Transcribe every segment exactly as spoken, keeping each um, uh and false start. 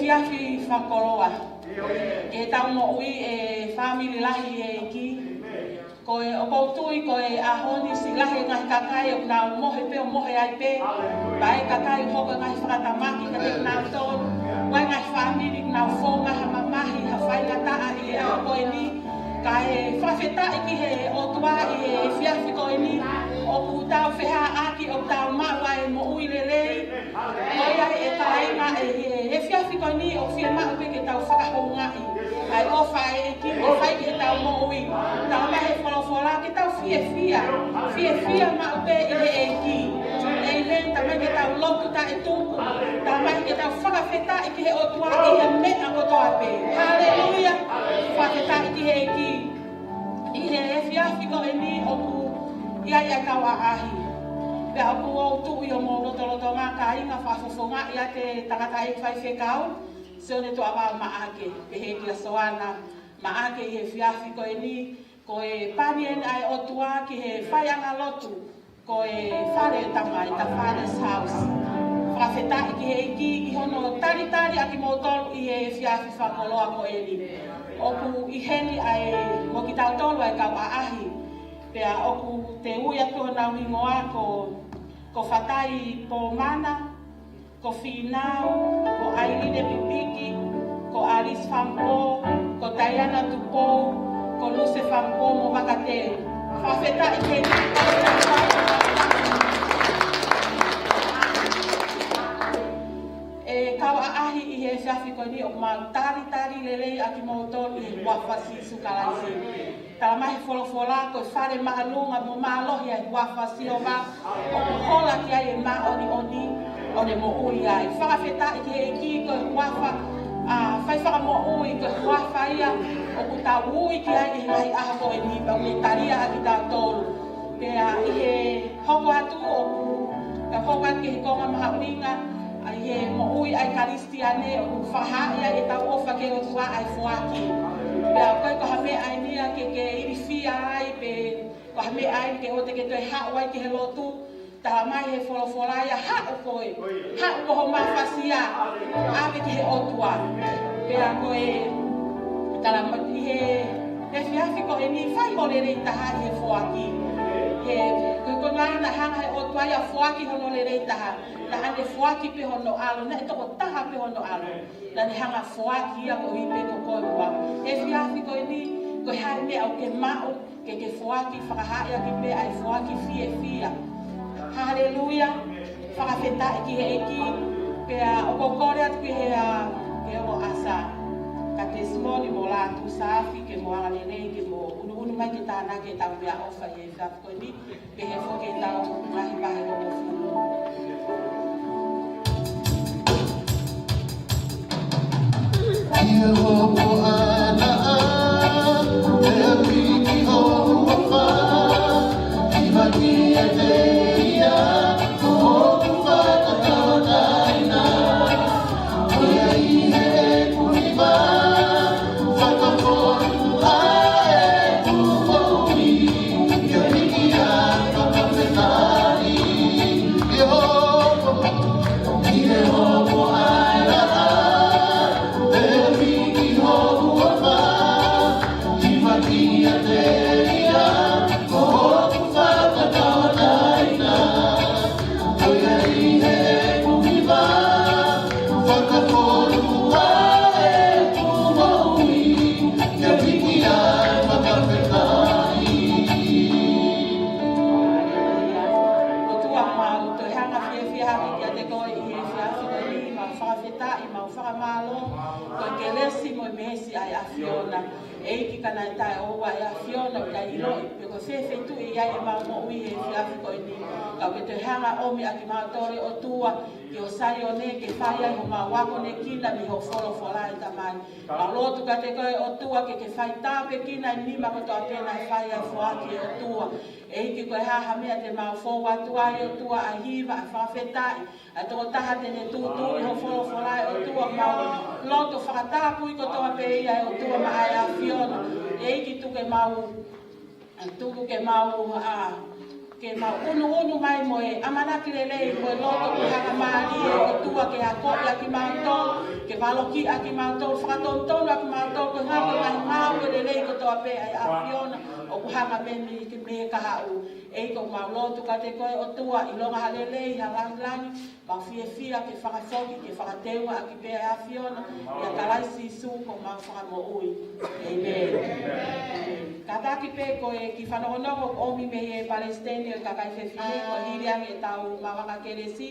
efiafi fakakoloa ke tau moʻui e fāmili lahi ʻEiki. Ko e ʻoku ou tui ko e ʻaho ni siʻi lahi e ngaahi kakai ʻoku nau mohe pē ʻo mohe ai pē. Pea ʻi ai e kakai ʻoku hoko e ngaahi fakatamaki kiate kinautolu. ʻI ai e ngaahi fāmili ʻoku nau fou mai ha mamahi, ha faingataʻa ʻi he ʻaho ko eni. Kae fakafetaʻi ki he ʻOtua ʻi he efiafi ko eni. ʻOku tau feʻaveʻaki, ʻoku tau maʻu ai e moʻui lelei. Ko ia e kāinga, ʻi he efiafi ko eni ʻoku fiemaʻu pē ke tau fakahoungaʻi ʻa e ʻofa ʻa e ʻEiki ke fai ki heʻetau moʻui. Talamai ʻe he folofola ke tau fiefia, fiefia maʻu pē ʻi he ʻEiki. ʻĒmeni. Talamai ke tau lotu taʻetuku. Talamai ke tau fakafetaʻi ki he ʻOtua ʻi he meʻa kotoa pē. Haleluia. Fakafetaʻi ki he ʻEiki. ʻI he efiafi ko eni ʻoku ʻi ai e kau ʻaʻahi. Pea ʻoku ou tui ʻoku mou lotolotonga, kāinga, fakafofongaʻi ʻa e tangataʻeiki faifekau, Sione Tuʻavao Maʻake, pehē kia Soana Maʻake ʻi he efiafi ko eni. Ko e pani eni ʻa e ʻOtua ki he faiʻanga lotu ko e Fale ʻo e Tamai, the Father's house. Fakafetaʻi ki he ʻEiki ʻi hono talitali ʻa kimoutolu ʻi he efiafi fakakoloa ko eni. ʻOku ʻi heni ʻa e mo kitautolu ʻa e kau ʻaʻahi. Pea ʻoku te ui atu honau hingoa ko, ko Fatai Pomana, ko Fīnau, ko ʻAiline Pipiki, ko Alice Fampō, ko Taiana Tupou, ko Luce Fampō mo Vakateu. Fakafetaʻi ki he ʻe kau ʻaʻahi ʻi he efiafi ko eni ʻoku mau talitali lelei ʻa kimoutolu ʻi he huafa ʻo Sīsū Kalaisi. Talamai ʻe he folofola ko e fale māʻolunga mo mālohi ʻa e huafa ʻo Sihova, ʻoku hola ki ai e māʻoniʻoni ʻo ne moʻui ai. Fakafetaʻi ki he ʻEiki ko e huafa, ʻa, fai fakamoʻui, ko e huafa ia ʻoku tau ui ki ai ʻi he ngaahi ʻaho ko eni pea ʻoku ne talia ʻa kitautolu. Pea ʻi he hoko atu ʻoku, ka hoko atu ki he konga mahuʻinga, ʻa, ʻi he moʻui ʻa e Kalisitiane ʻoku fakahā ai ʻetau ʻofa ki he ʻOtua ʻa e foaki. Pea ʻoku ʻikai ko ha meʻa eni ia ke ke ilifia ai pe ko ha meʻa ia ke ʻoua te ke toe haʻu ai ki he lotu. Talamai ʻe he folofola ia haʻu koe. Haʻu mo ho mafasia. ʻAve ki he ʻOtua. Pea ko e talamai ʻi he efiafi ko eni fai ho lelei taha ʻi he foaki. He ko e konga ia naʻe hanga ʻe he ʻOtua ia ʻo foaki hono lelei taha. Naʻa ne foaki pē hono ʻAlo, naʻe tokotaha pē hono ʻAlo. Naʻa ne hanga ʻo foaki ia koeʻuhi pē ko koe mo au. Efiafi ko eni, ko e hā e meʻa ʻoku ke maʻu, ke ke foaki, fakahā ʻaki pē ʻa e foaki fiefia. Haleluia. Fakafetaʻi ki he ʻEiki. Pea ʻoku ou kole atu ki he, ʻa, ki he ongo ʻasa, ka Tesimoni mo Lātū Saafi, ke mou angalelei, ke mou ʻunuʻunu mai ke tānaki ʻetau meʻaʻofa ʻi he efiafi ko eni. Pehē foki ʻetau ngaahi vahe hongofulu. ʻOtua, mau toe hanga ʻo fiefia hake kiate koe ʻi he efiafi ko eni, mau fakafetaʻi, mau fakamālō, ko e kelesi mo e meesi ʻa e ʻAfiona. ʻEiki, ka naʻe taʻeʻoua e ʻAfiona, ʻoku ʻikai ʻiloʻi pe ko fē feituʻu ʻe ʻi ai ʻemau moʻui he efiafi ko eni. Ka ʻoku ke toe hanga ʻo ʻomi ʻa kimautolu, ʻOtua, ki ho Saione, ke fai ai homau akonekina mei ho folofola, ʻe Tamai. Mau lotu kiate koe, ʻOtua, ke ke fai tāpuekina e nima kotoa pē naʻe fai ai e foaki, ʻOtua. ʻEiki, ko e hā ha meʻa te mau fou atu ai, ʻOtua, ʻa e hiva, ʻa e fakafetaʻi, ʻa e tokotaha te ne tūtuli ho folofola, ʻe ʻOtua, mau lotu fakatapui kotoa pē ia, ʻe ʻOtua, maʻa e ʻAfiona. ʻEiki, tuku ke mau, tuku ke mau, ʻa, ke mau ʻunuʻunu mai mo e ʻamanaki lelei, mo e loto ko e hanga mālie, ʻe ʻOtua, ke akoʻi ʻa kimautolu, ke Paloki ʻaki kimautolu, fakatonutonu ʻaki kimautolu, ko e hā ko e ngaahi ngāue lelei kotoa pē ʻa e ʻAfiona, ʻoku hanga pē mei he kahaʻu. ʻEiki, ʻoku mau lotu kiate koe ʻOtua, ʻilonga ha lelei, ha langilangi, mau fiefia ke fakafoki, ke fakateunga ʻaki pē ʻa e ʻAfiona, ʻia Kalaisi Sīsū ko homau Fakamoʻui. ʻĒmeni. Kātaki pē ko e kiʻi fanongonongo ʻomi mei he Palesiteni ʻo e kakai fefine, ko e hili ange ʻetau maʻu ʻa e kelesi,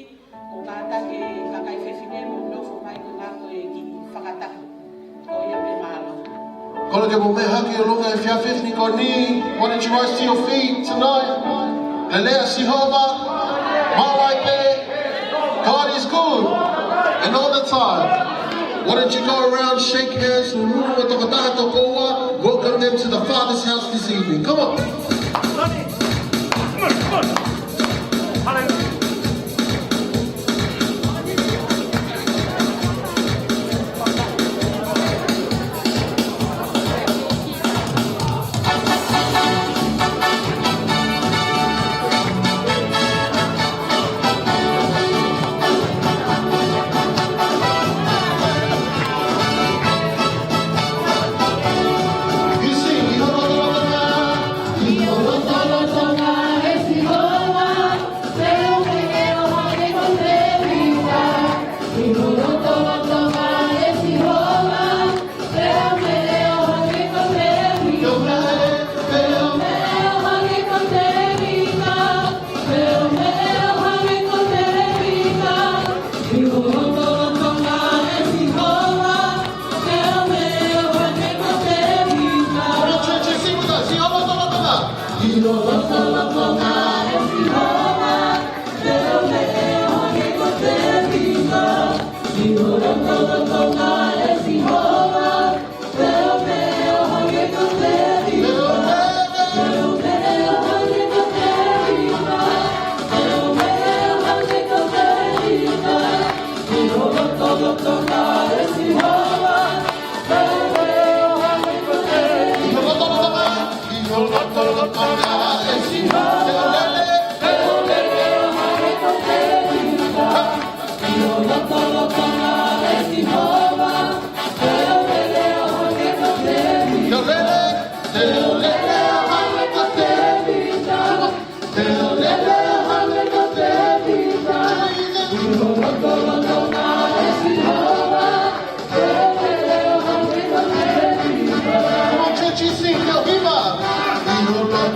ʻo kātaki e kakai fefine mo nofo mai ko ena ko e kiʻi fakataha. Ko ia pē, mālō. Kole ke mou meʻa hake ʻi ʻolunga he efiafi ni ko eni. Why don't you rise to your feet tonight? Lelei ʻa Sihova, maʻu ai pē. God is good, and all the time. Why don't you go around, shake hands, lulu mo e tokotaha toko ua, welcome them to the Father's house this evening. Come on. Come on, come on. Hallelujah. Come on, church, sing with us. Come on, church, you sing, ʻio, viva. ʻIo, viva.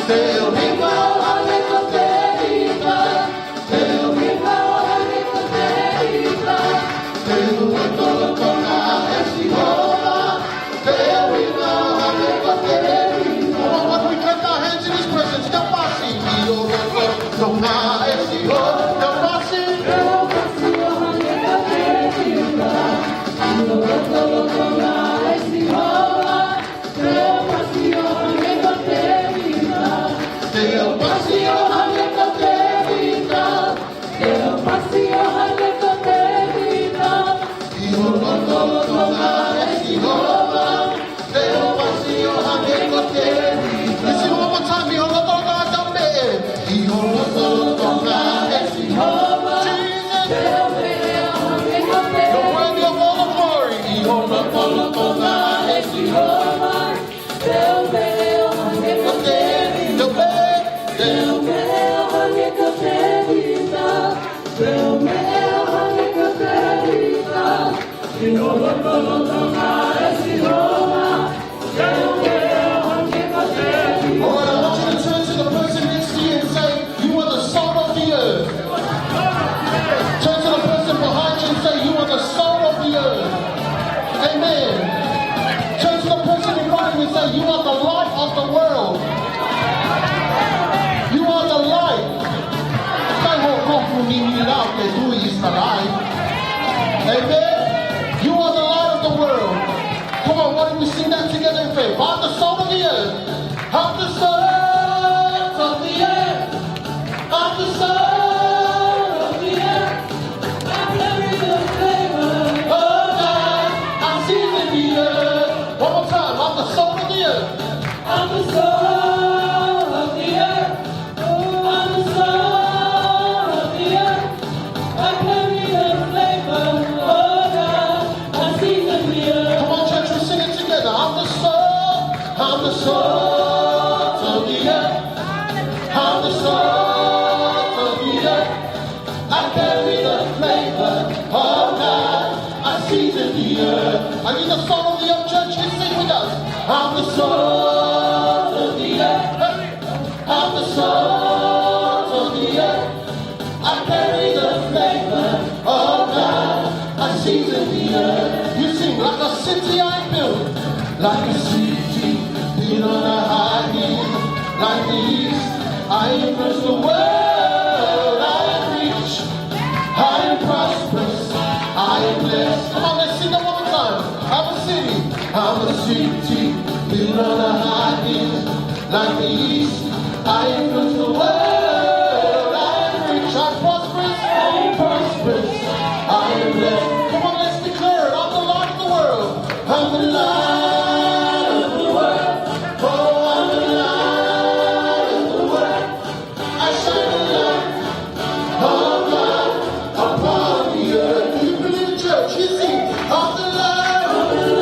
ʻIo, viva. Come on, why don't we clap our hands in his presence? Ka pasi, ʻio, ka pasi. Listen one more time. Jesus. You're worthy of all the glory. All right, I want you to turn to the person next to you and say, "You are the salt of the earth." Turn to the person behind you and say, "You are the salt of the earth." Amen. Turn to the person in front of you and say, "You are the light of the world." You are the light. Kai ho kofu ni ni lau ke tui is the light. Amen. You are the light of the world. Come on, why don't we sing that together in faith? I'm the salt of the earth. I'm the salt of the earth. I'm the salt of the earth. I'm carrying the flavor of God. I see the earth. I'm the salt of the earth. I'm the salt of the earth. I carry the flavor of God. I season the earth. You sing. Like a city I built, like a city built on a high hill, like the east, I influence the world. I am rich, I am prosperous, I am blessed. Come on, let's sing that one more time. I'm a city, I'm a city built on a high hill, like the east, I influence the world. I am rich, I am prosperous, I am prosperous, I am blessed. Come on, let's declare it. I'm the light of the world. I'm the light of the world. Oh, I'm the light of the world. I shine the light of God upon the earth. Do you believe it, church? You sing, I'm the light of the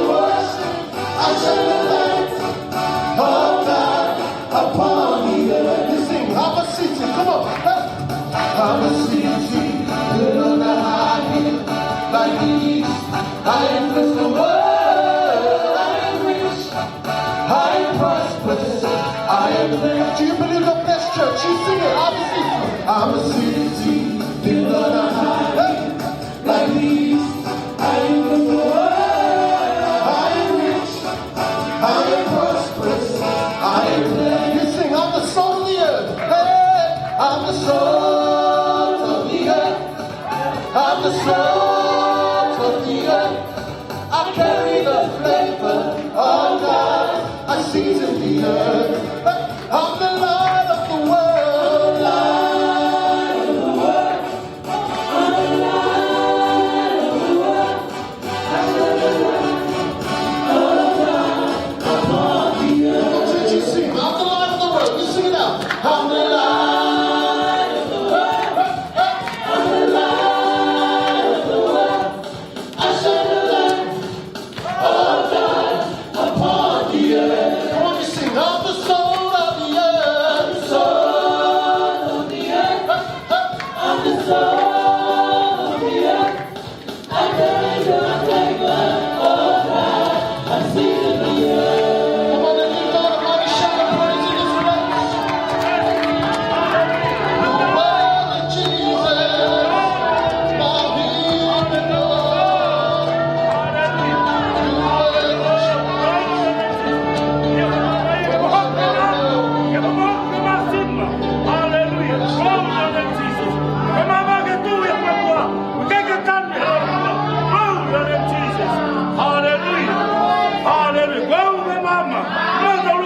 world. I shine the light of God upon the earth. You sing, I'm a city. Come on. Hey. I'm a city built on a high hill, like the east, I am the world. I am rich, I am prosperous, I am blessed. Do you believe the best, church? You sing it. I'm a city. I'm a city built on a high hill, like the east, I am the world. I am rich, I am prosperous, I am blessed. You sing, I'm the salt of the earth. Hey, I'm the salt of the earth. I'm the salt of the earth. I carry the flavor of God. I season the earth. I'm the light of the world. Light of the world. I'm the light of the world. I shine the light of God upon the earth. Come on, church, you sing. I'm the light of the world. You sing it out. I'm the light of the world. I'm the light of the world. I shine the light of God upon the earth. Come on, you sing. I'm the salt of the earth. Salt of the earth. I'm the salt of the earth. I carry the flavor of God. I season the earth. Come on, let's give God a mighty shout of praise in this place. Worthy Jesus, for he is the Lord. Hallelujah. Glory to Jesus. Come on, get through it, my boy. We can't get done here. Glory to Jesus. Hallelujah. Hallelujah. Glory, mama. Glory,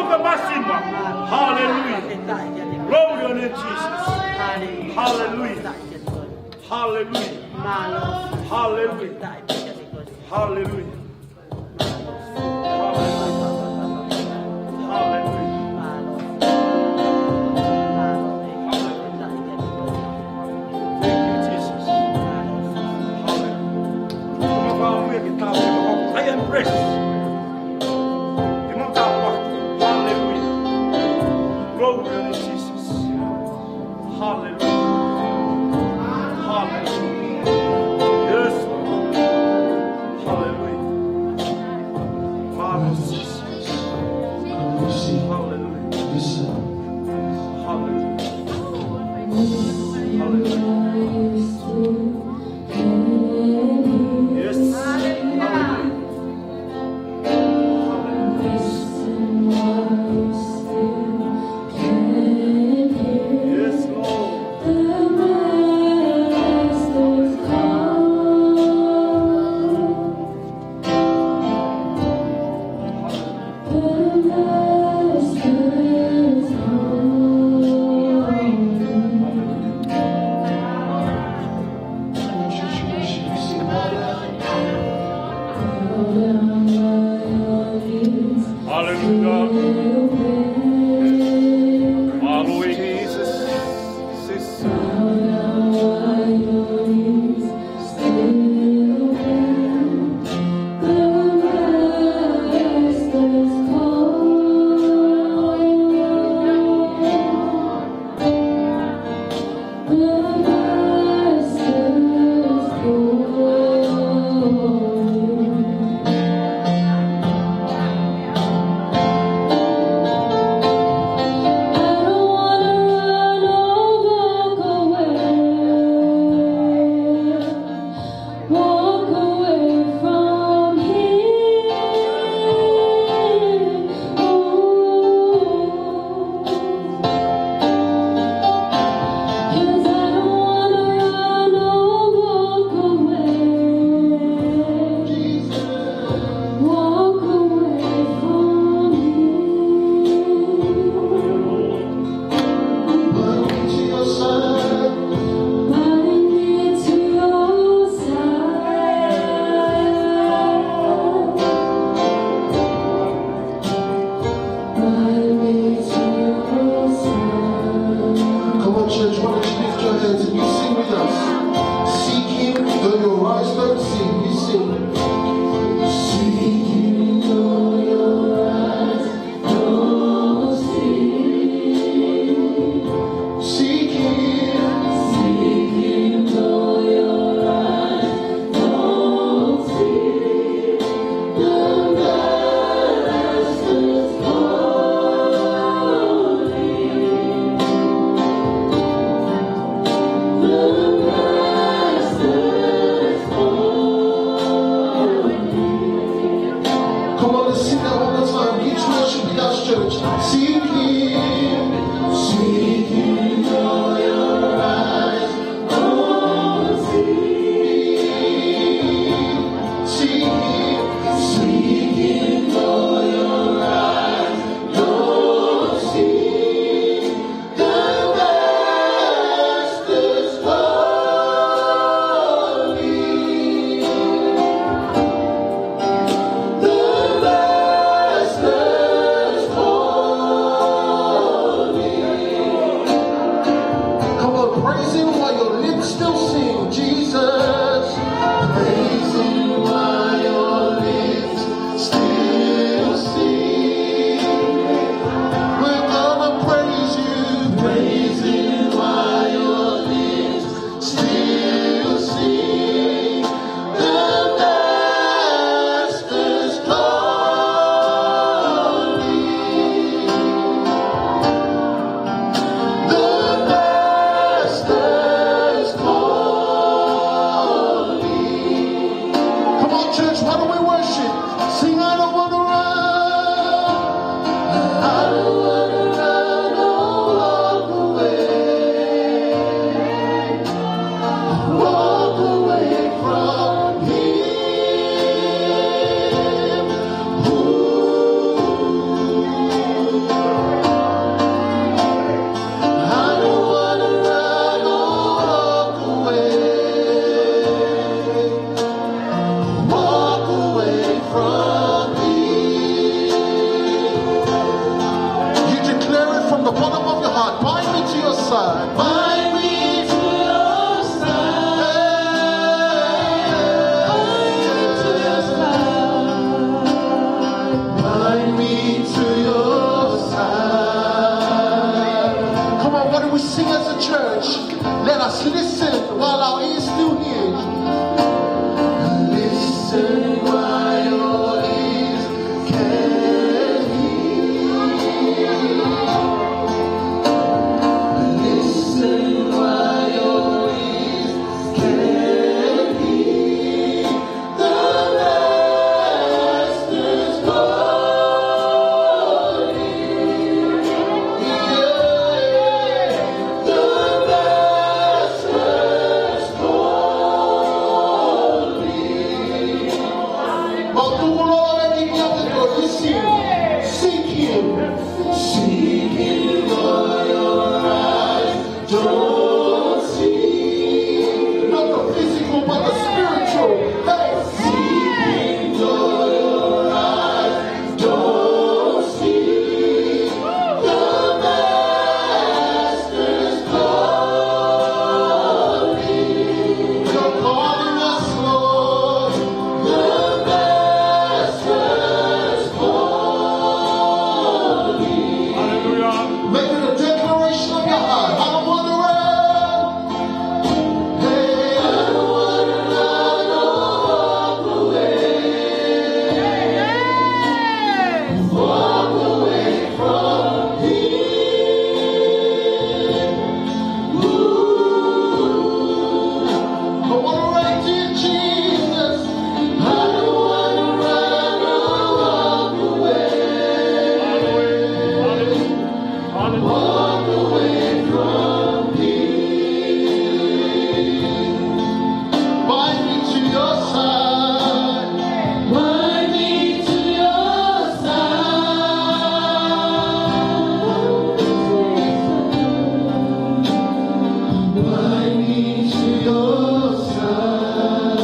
mama. Hallelujah. Glory to Jesus. Hallelujah. Hallelujah. Hallelujah. Hallelujah. Hallelujah. Hallelujah. Thank you, Jesus. Hallelujah. Come on, bow your head, get down. I am rest. Come on, bow. Hallelujah. Glory to Jesus. Hallelujah. Hallelujah. Yes, Lord. Hallelujah. Hallelujah. Hallelujah. Hallelujah. Hallelujah. Yes. Hallelujah. Yes, Lord. Hallelujah. Hallelujah, Jesus. But the spiritual, hey. Seeking your eyes, don't see the master's glory. You're calling us, Lord. The master's glory. Hallelujah. Make it a declaration of your heart. I don't want to run. Hey, I don't wanna run or walk away. Walk away from here. Ooh, I wanna run to you, Jesus. I don't wanna run or walk away. Walk away from here. Bind me to your side. Bind me to your side. Bind me to your side.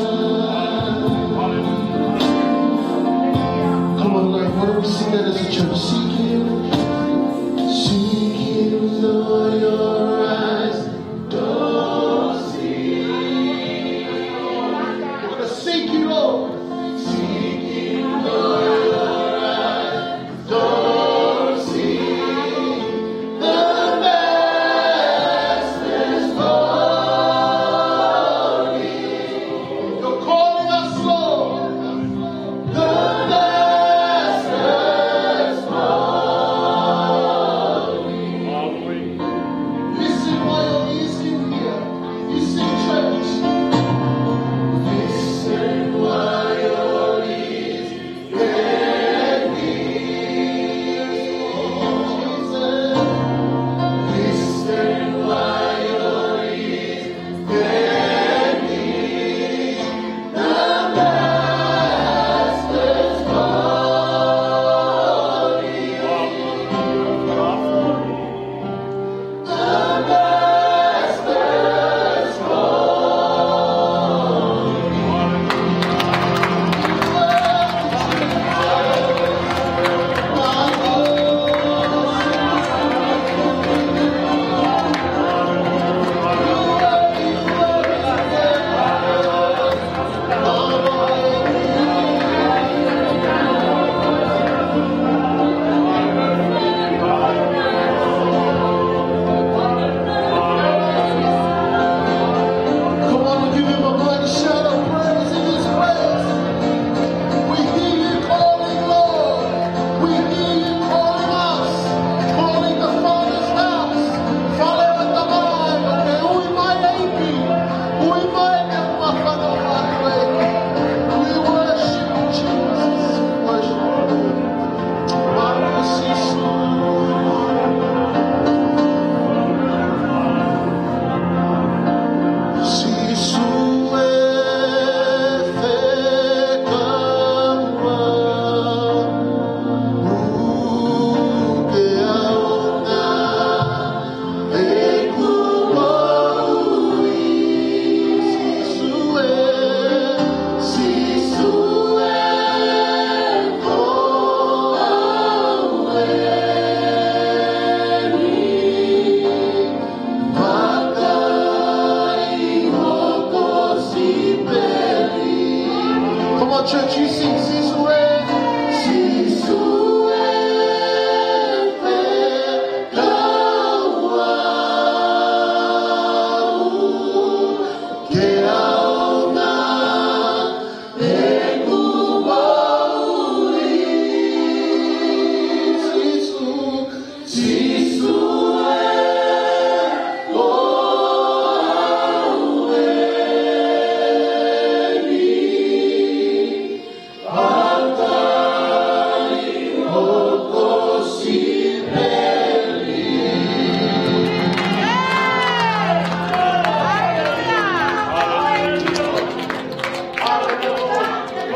Come on, Lord, why don't we sing that as a church? Seek him, seek him, though your eyes don't see. We're gonna seek you, Lord. Seek him, though your eyes don't see the master's glory. You're calling us, Lord. The master's glory. Listen while your ears can hear. You sing, church. Listen while your ears can hear. Listen while your ears can hear. The master's glory. The master's glory. Come on and give him a mighty shout of praise in this place. We hear you calling, Lord. We hear you calling us, calling the Father's house. Father, at the Bible, ʻoku ui mai e ipi, ui mai e mafana mai. We worship you, Jesus. Worship you, Lord. Mālō Sīsū. Sīsū e fekau au, ʻoku ke ʻaonga ʻeku moʻui. Sīsū e, Sīsū e, ko au eni. Vakai hoku sipeli. Come on, church, you sing, Sīsū e, Sīsū e, fekau au, ke ʻaonga ʻeku moʻui. Sīsū, Sīsū e, ko au eni. Vakai hoku sipeli.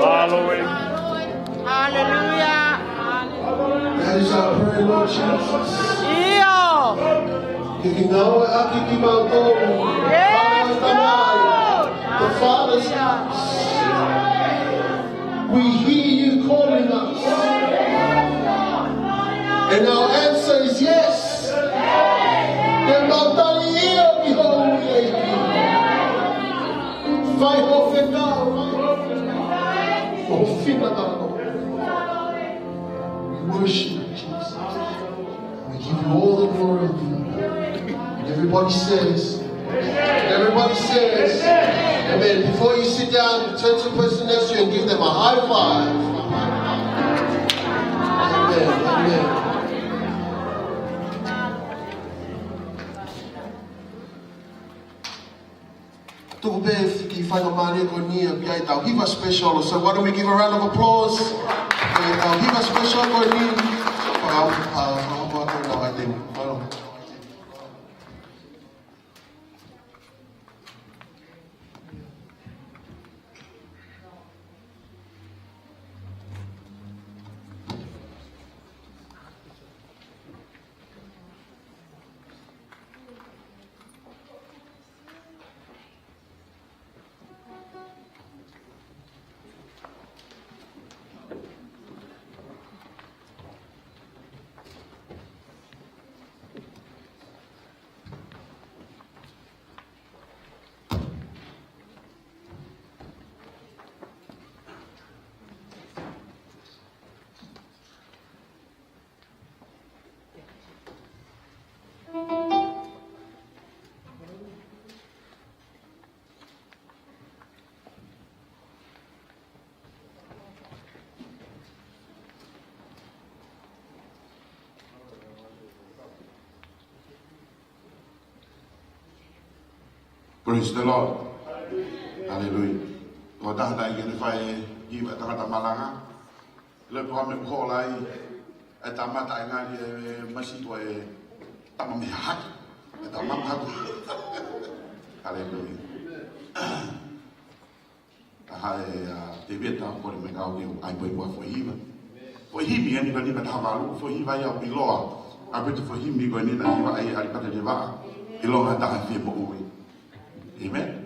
Hallelujah. Hallelujah. That is our prayer, Lord Jesus. ʻIo. Ke ke ngāueʻaki kimautolu. Yes, Lord. Fale ʻo e Tamai, ke Father's house. We hear you calling us. And our answer is yes. Te mau tali ia ki hoʻo ʻEiki. Fai ho fekau. Ho finangalo. We worship you, Jesus. We give you all the glory. And everybody says, everybody says, amen. Before you sit down, turn to the person next to you and give them a high five. Amen. Amen. Tuku pē kiʻi faingamālie ko eni ʻoku ʻi ai ʻetau hiva special. So why don't we give a round of applause for ʻetau hiva special ko eni. Faka-, uh, faka-, faka-, faka-, faka-, Praise the Lord. Hallelujah. Ko e taha naʻe ʻikai ke ne fai e hiva ʻa e tangata malanga. Lele pē ʻo meʻa ko ē ʻa e tangata ʻe ngali e masi ko e tama mei hahake. E tama mei hahake. Hallelujah. Ka ʻi ai ʻa Tēvita, kole mai ke u ʻai pē ʻa e foʻi hiva. Foʻi himi eni ko eni mei he taha valu, foʻi hiva ia ʻoku ʻiloa. ʻA e pē foʻi himi ko eni naʻe hiva ai ʻa ʻAlipate Levaʻa. ʻIloa ʻe he taha fie moʻui. Amen.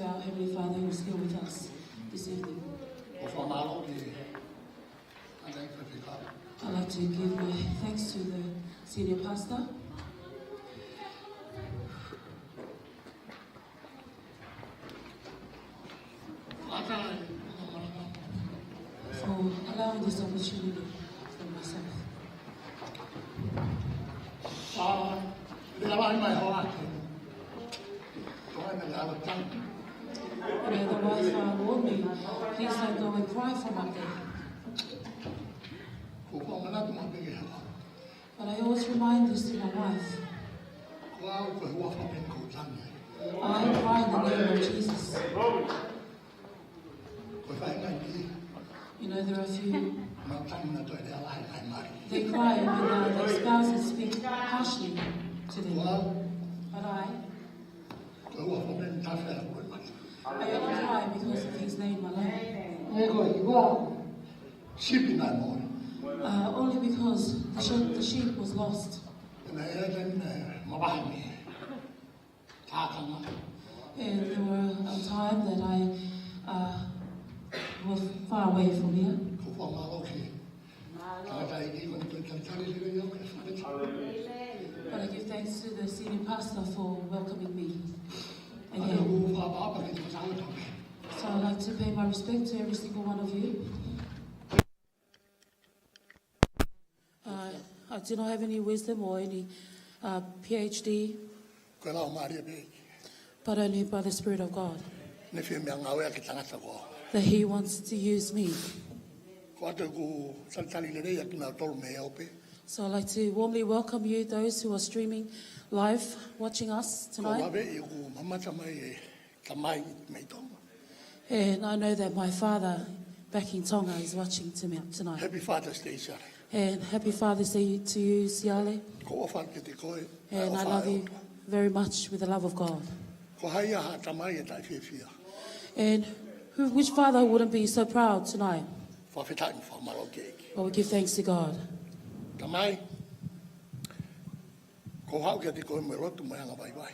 Our Heavenly Father who is here with us this evening. ʻOku ou fakamālō ki he ʻEiki Faifekau. I'd like to give my thanks to the senior pastor for allowing this opportunity for myself. Ā, lea lahi mai hoʻo ʻaho. Ko ena lea ʻa e tangi. You know, the wife, uh, warned me, "Please don't go and cry for my dad." Ko e faʻahinga manatu maʻu pē ki he hoa. But I always remind this to my wife. Ko au ko e huafa pē ʻoku ou tangi ai. I cry in the name of Jesus. Ko e faʻahinga ʻe niʻihi. You know, there are a few. Nau tangi naʻa toe lea lahi ai mai. They cry when, uh, their spouses speak harshly to them. Ko au. But I, Ko e huafa pē ʻoku ou tangi ai ʻoku ou mate. I only cry because of his name alone. He ko e hiva sipi naʻe moʻui. Uh, only because the sheep, the sheep was lost. Naʻe ʻi ai e taimi naʻe mavahe mei he tākanga. And there were a time that I, uh, was far away from here. ʻOku ou fakamālō ki he tangataʻeiki ko eni ʻoku talitali lelei au ke fai. But I give thanks to the senior pastor for welcoming me again. ʻOku ou fakamālō ki he tangataʻeiki. So I'd like to pay my respect to every single one of you. Uh, I do not have any wisdom or any, uh, P H D, Ko e Laumālie pē. But only by the Spirit of God. Naʻe fiemaʻu ke ngāueʻaki e tangata ko au. That he wants to use me. ʻOku ou talitali lelei ʻa kinautolu mei he ope. So I'd like to warmly welcome you, those who are streaming live, watching us tonight. ʻOku ou vahevahe ʻoku mamata mai e tamai mei Tonga. And I know that my father back in Tonga is watching to me tonight. Happy Father's Day, Siale. And happy Father's Day to you, Siale. ʻOku ou ʻofa kiate koe. And I love you very much with the love of God. Ko hai ʻa ha tamai ʻe taʻefiefia? And who, which father wouldn't be so proud tonight? Fakafetaʻi mo fakamālō ki he ʻEiki. Well, we give thanks to God. Tamai, ʻoku ou haʻu kiate koe mo e lotu mo e anga vaivai.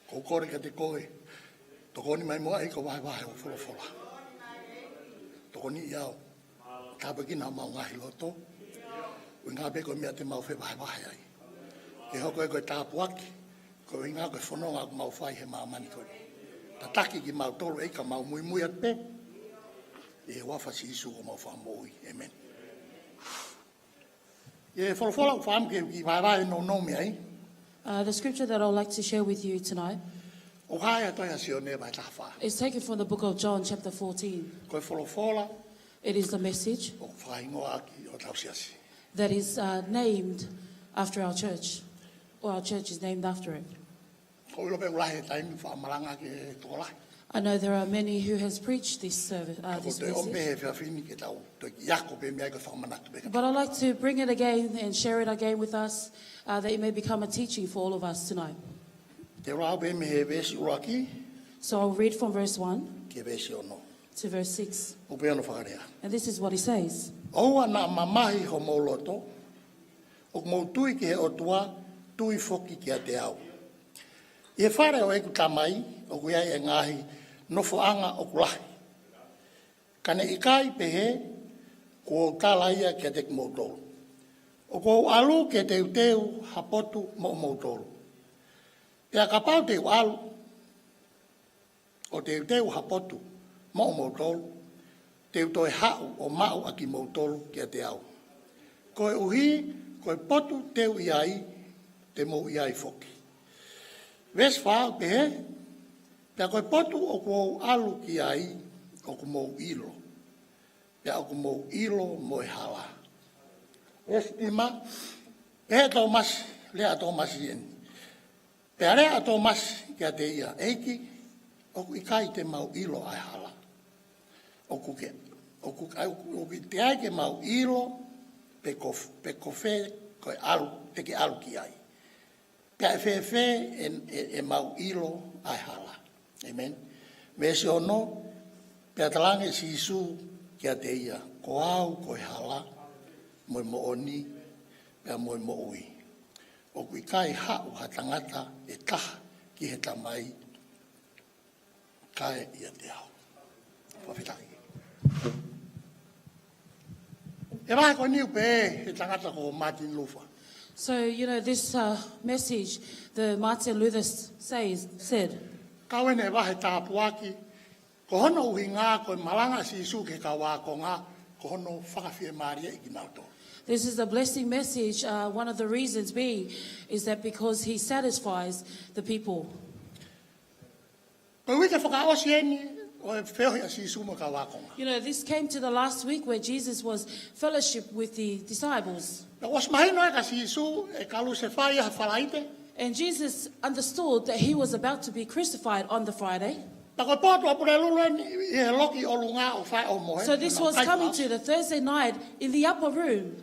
ʻOku ou kole kiate koe, tokoni mai muʻa ʻEiki ʻo vahevahe hoʻo folofola. Tokoniʻi au, tāpuekina homau ngaahi loto, ʻuhinga pē ko e meʻa te mau fevahevahe ai. Ke hoko ia ko e tāpuaki, ko e ʻuhinga ko e fononga ʻoku mau fai he māmani ko eni. Tataki kimautolu ʻEiki ka mau muimui atu pē, ʻi he huafa ʻo Sīsū ko homau Fakamoʻui. ʻĒmeni. ʻI he folofola ʻoku ou fakaʻamu ke u kiʻi vahevahe nounou mei ai. Uh, the scripture that I would like to share with you tonight ʻoku hā ia ʻi he tohi ʻa Sione vahe taha fā. Is taken from the book of John, chapter fourteen. Ko e folofola It is the message ʻoku fakahingoa ʻaki hotau siasi. That is, uh, named after our church, or our church is named after it. ʻOku ou ʻilo pē ʻoku lahi e taimi ʻoku fakamalanga ki he tokolahi. I know there are many who has preached this service, uh, this message. Ka ʻoku ou toe ʻomi pē he efiafi ni ke tau toe kiʻi ako pē mei ai ko e fakamanatu pē. But I'd like to bring it again and share it again with us, uh, that it may become a teaching for all of us tonight. Te u lau pē mei he veesi ʻuluaki. So I'll read from verse one ki he veesi ono. To verse six. ʻOku pehē hono fakalea. And this is what he says. ʻOua naʻa mamahi homou loto, ʻoku mou tui ki he ʻOtua, tui foki kiate au. ʻI he fale ʻo ʻeku Tamai ʻoku ʻi ai e ngaahi nofoʻanga ʻoku lahi. Ka ne ʻikai pehē, kuo u tala ia kiate kimoutolu. ʻOku ou ʻalu ke teuteu ha potu moʻomoutolu. Pea kapau te u ʻalu ʻo teuteu ha potu moʻomoutolu, te u toe haʻu ʻo maʻu ʻa kimoutolu kiate au. Koeʻuhi, ko e potu te u ʻi ai, te mou ʻi ai foki. Veesi fā ʻoku pehē, pea ko e potu ʻoku ou ʻalu ki ai, ʻoku mou ʻilo. Pea ʻoku mou ʻilo mo e hala. Veesi nima, pehē ʻe Tōmasi, lea ʻa Tōmasi eni. Pea lea ʻa Tōmasi kiate ia, ʻEiki, ʻoku ʻikai te mau ʻilo ʻa e hala. ʻOku ke, ʻoku, ʻoku, ʻoku ʻikai te mau ʻilo pe ko, pe ko fē ko e ʻalu, te ke ʻalu ki ai. Pea ʻe fēfē ʻe, ʻe, ʻe mau ʻilo ʻa e hala. ʻĒmeni. Veesi ono, pea talaange ʻe Sīsū kiate ia, ko au ko e hala, mo e moʻoni, pea mo e moʻui. ʻOku ʻikai haʻu ha tangata ʻe taha ki he Tamai, Kae ʻiate au. Fakafetaʻi. ʻE vahe ko eni ʻoku pehē he tangata ko Martin Luther. So, you know, this, uh, message, the Martin Luther s-, says, said, Kau eni e vahe tāpuaki, ko hono ʻuhinga ko e malanga ʻa Sīsū ki he kau ākonga, ko hono fakafiemālieʻi kinautolu. This is a blessing message. Uh, one of the reasons being is that because he satisfies the people. Ko e uike fakaʻosi eni ʻo e feohi ʻa Sīsū mo e kau ākonga. You know, this came to the last week where Jesus was fellowship with the disciples. Naʻe ʻosi mahino ai kia Sīsū ʻe kalusefai ia he Falaite. And Jesus understood that he was about to be crucified on the Friday. Pea ko e pō Tuʻapulelulu eni ʻi he loki ʻolunga ʻo fai ʻo mohe. So this was coming to the Thursday night in the upper room.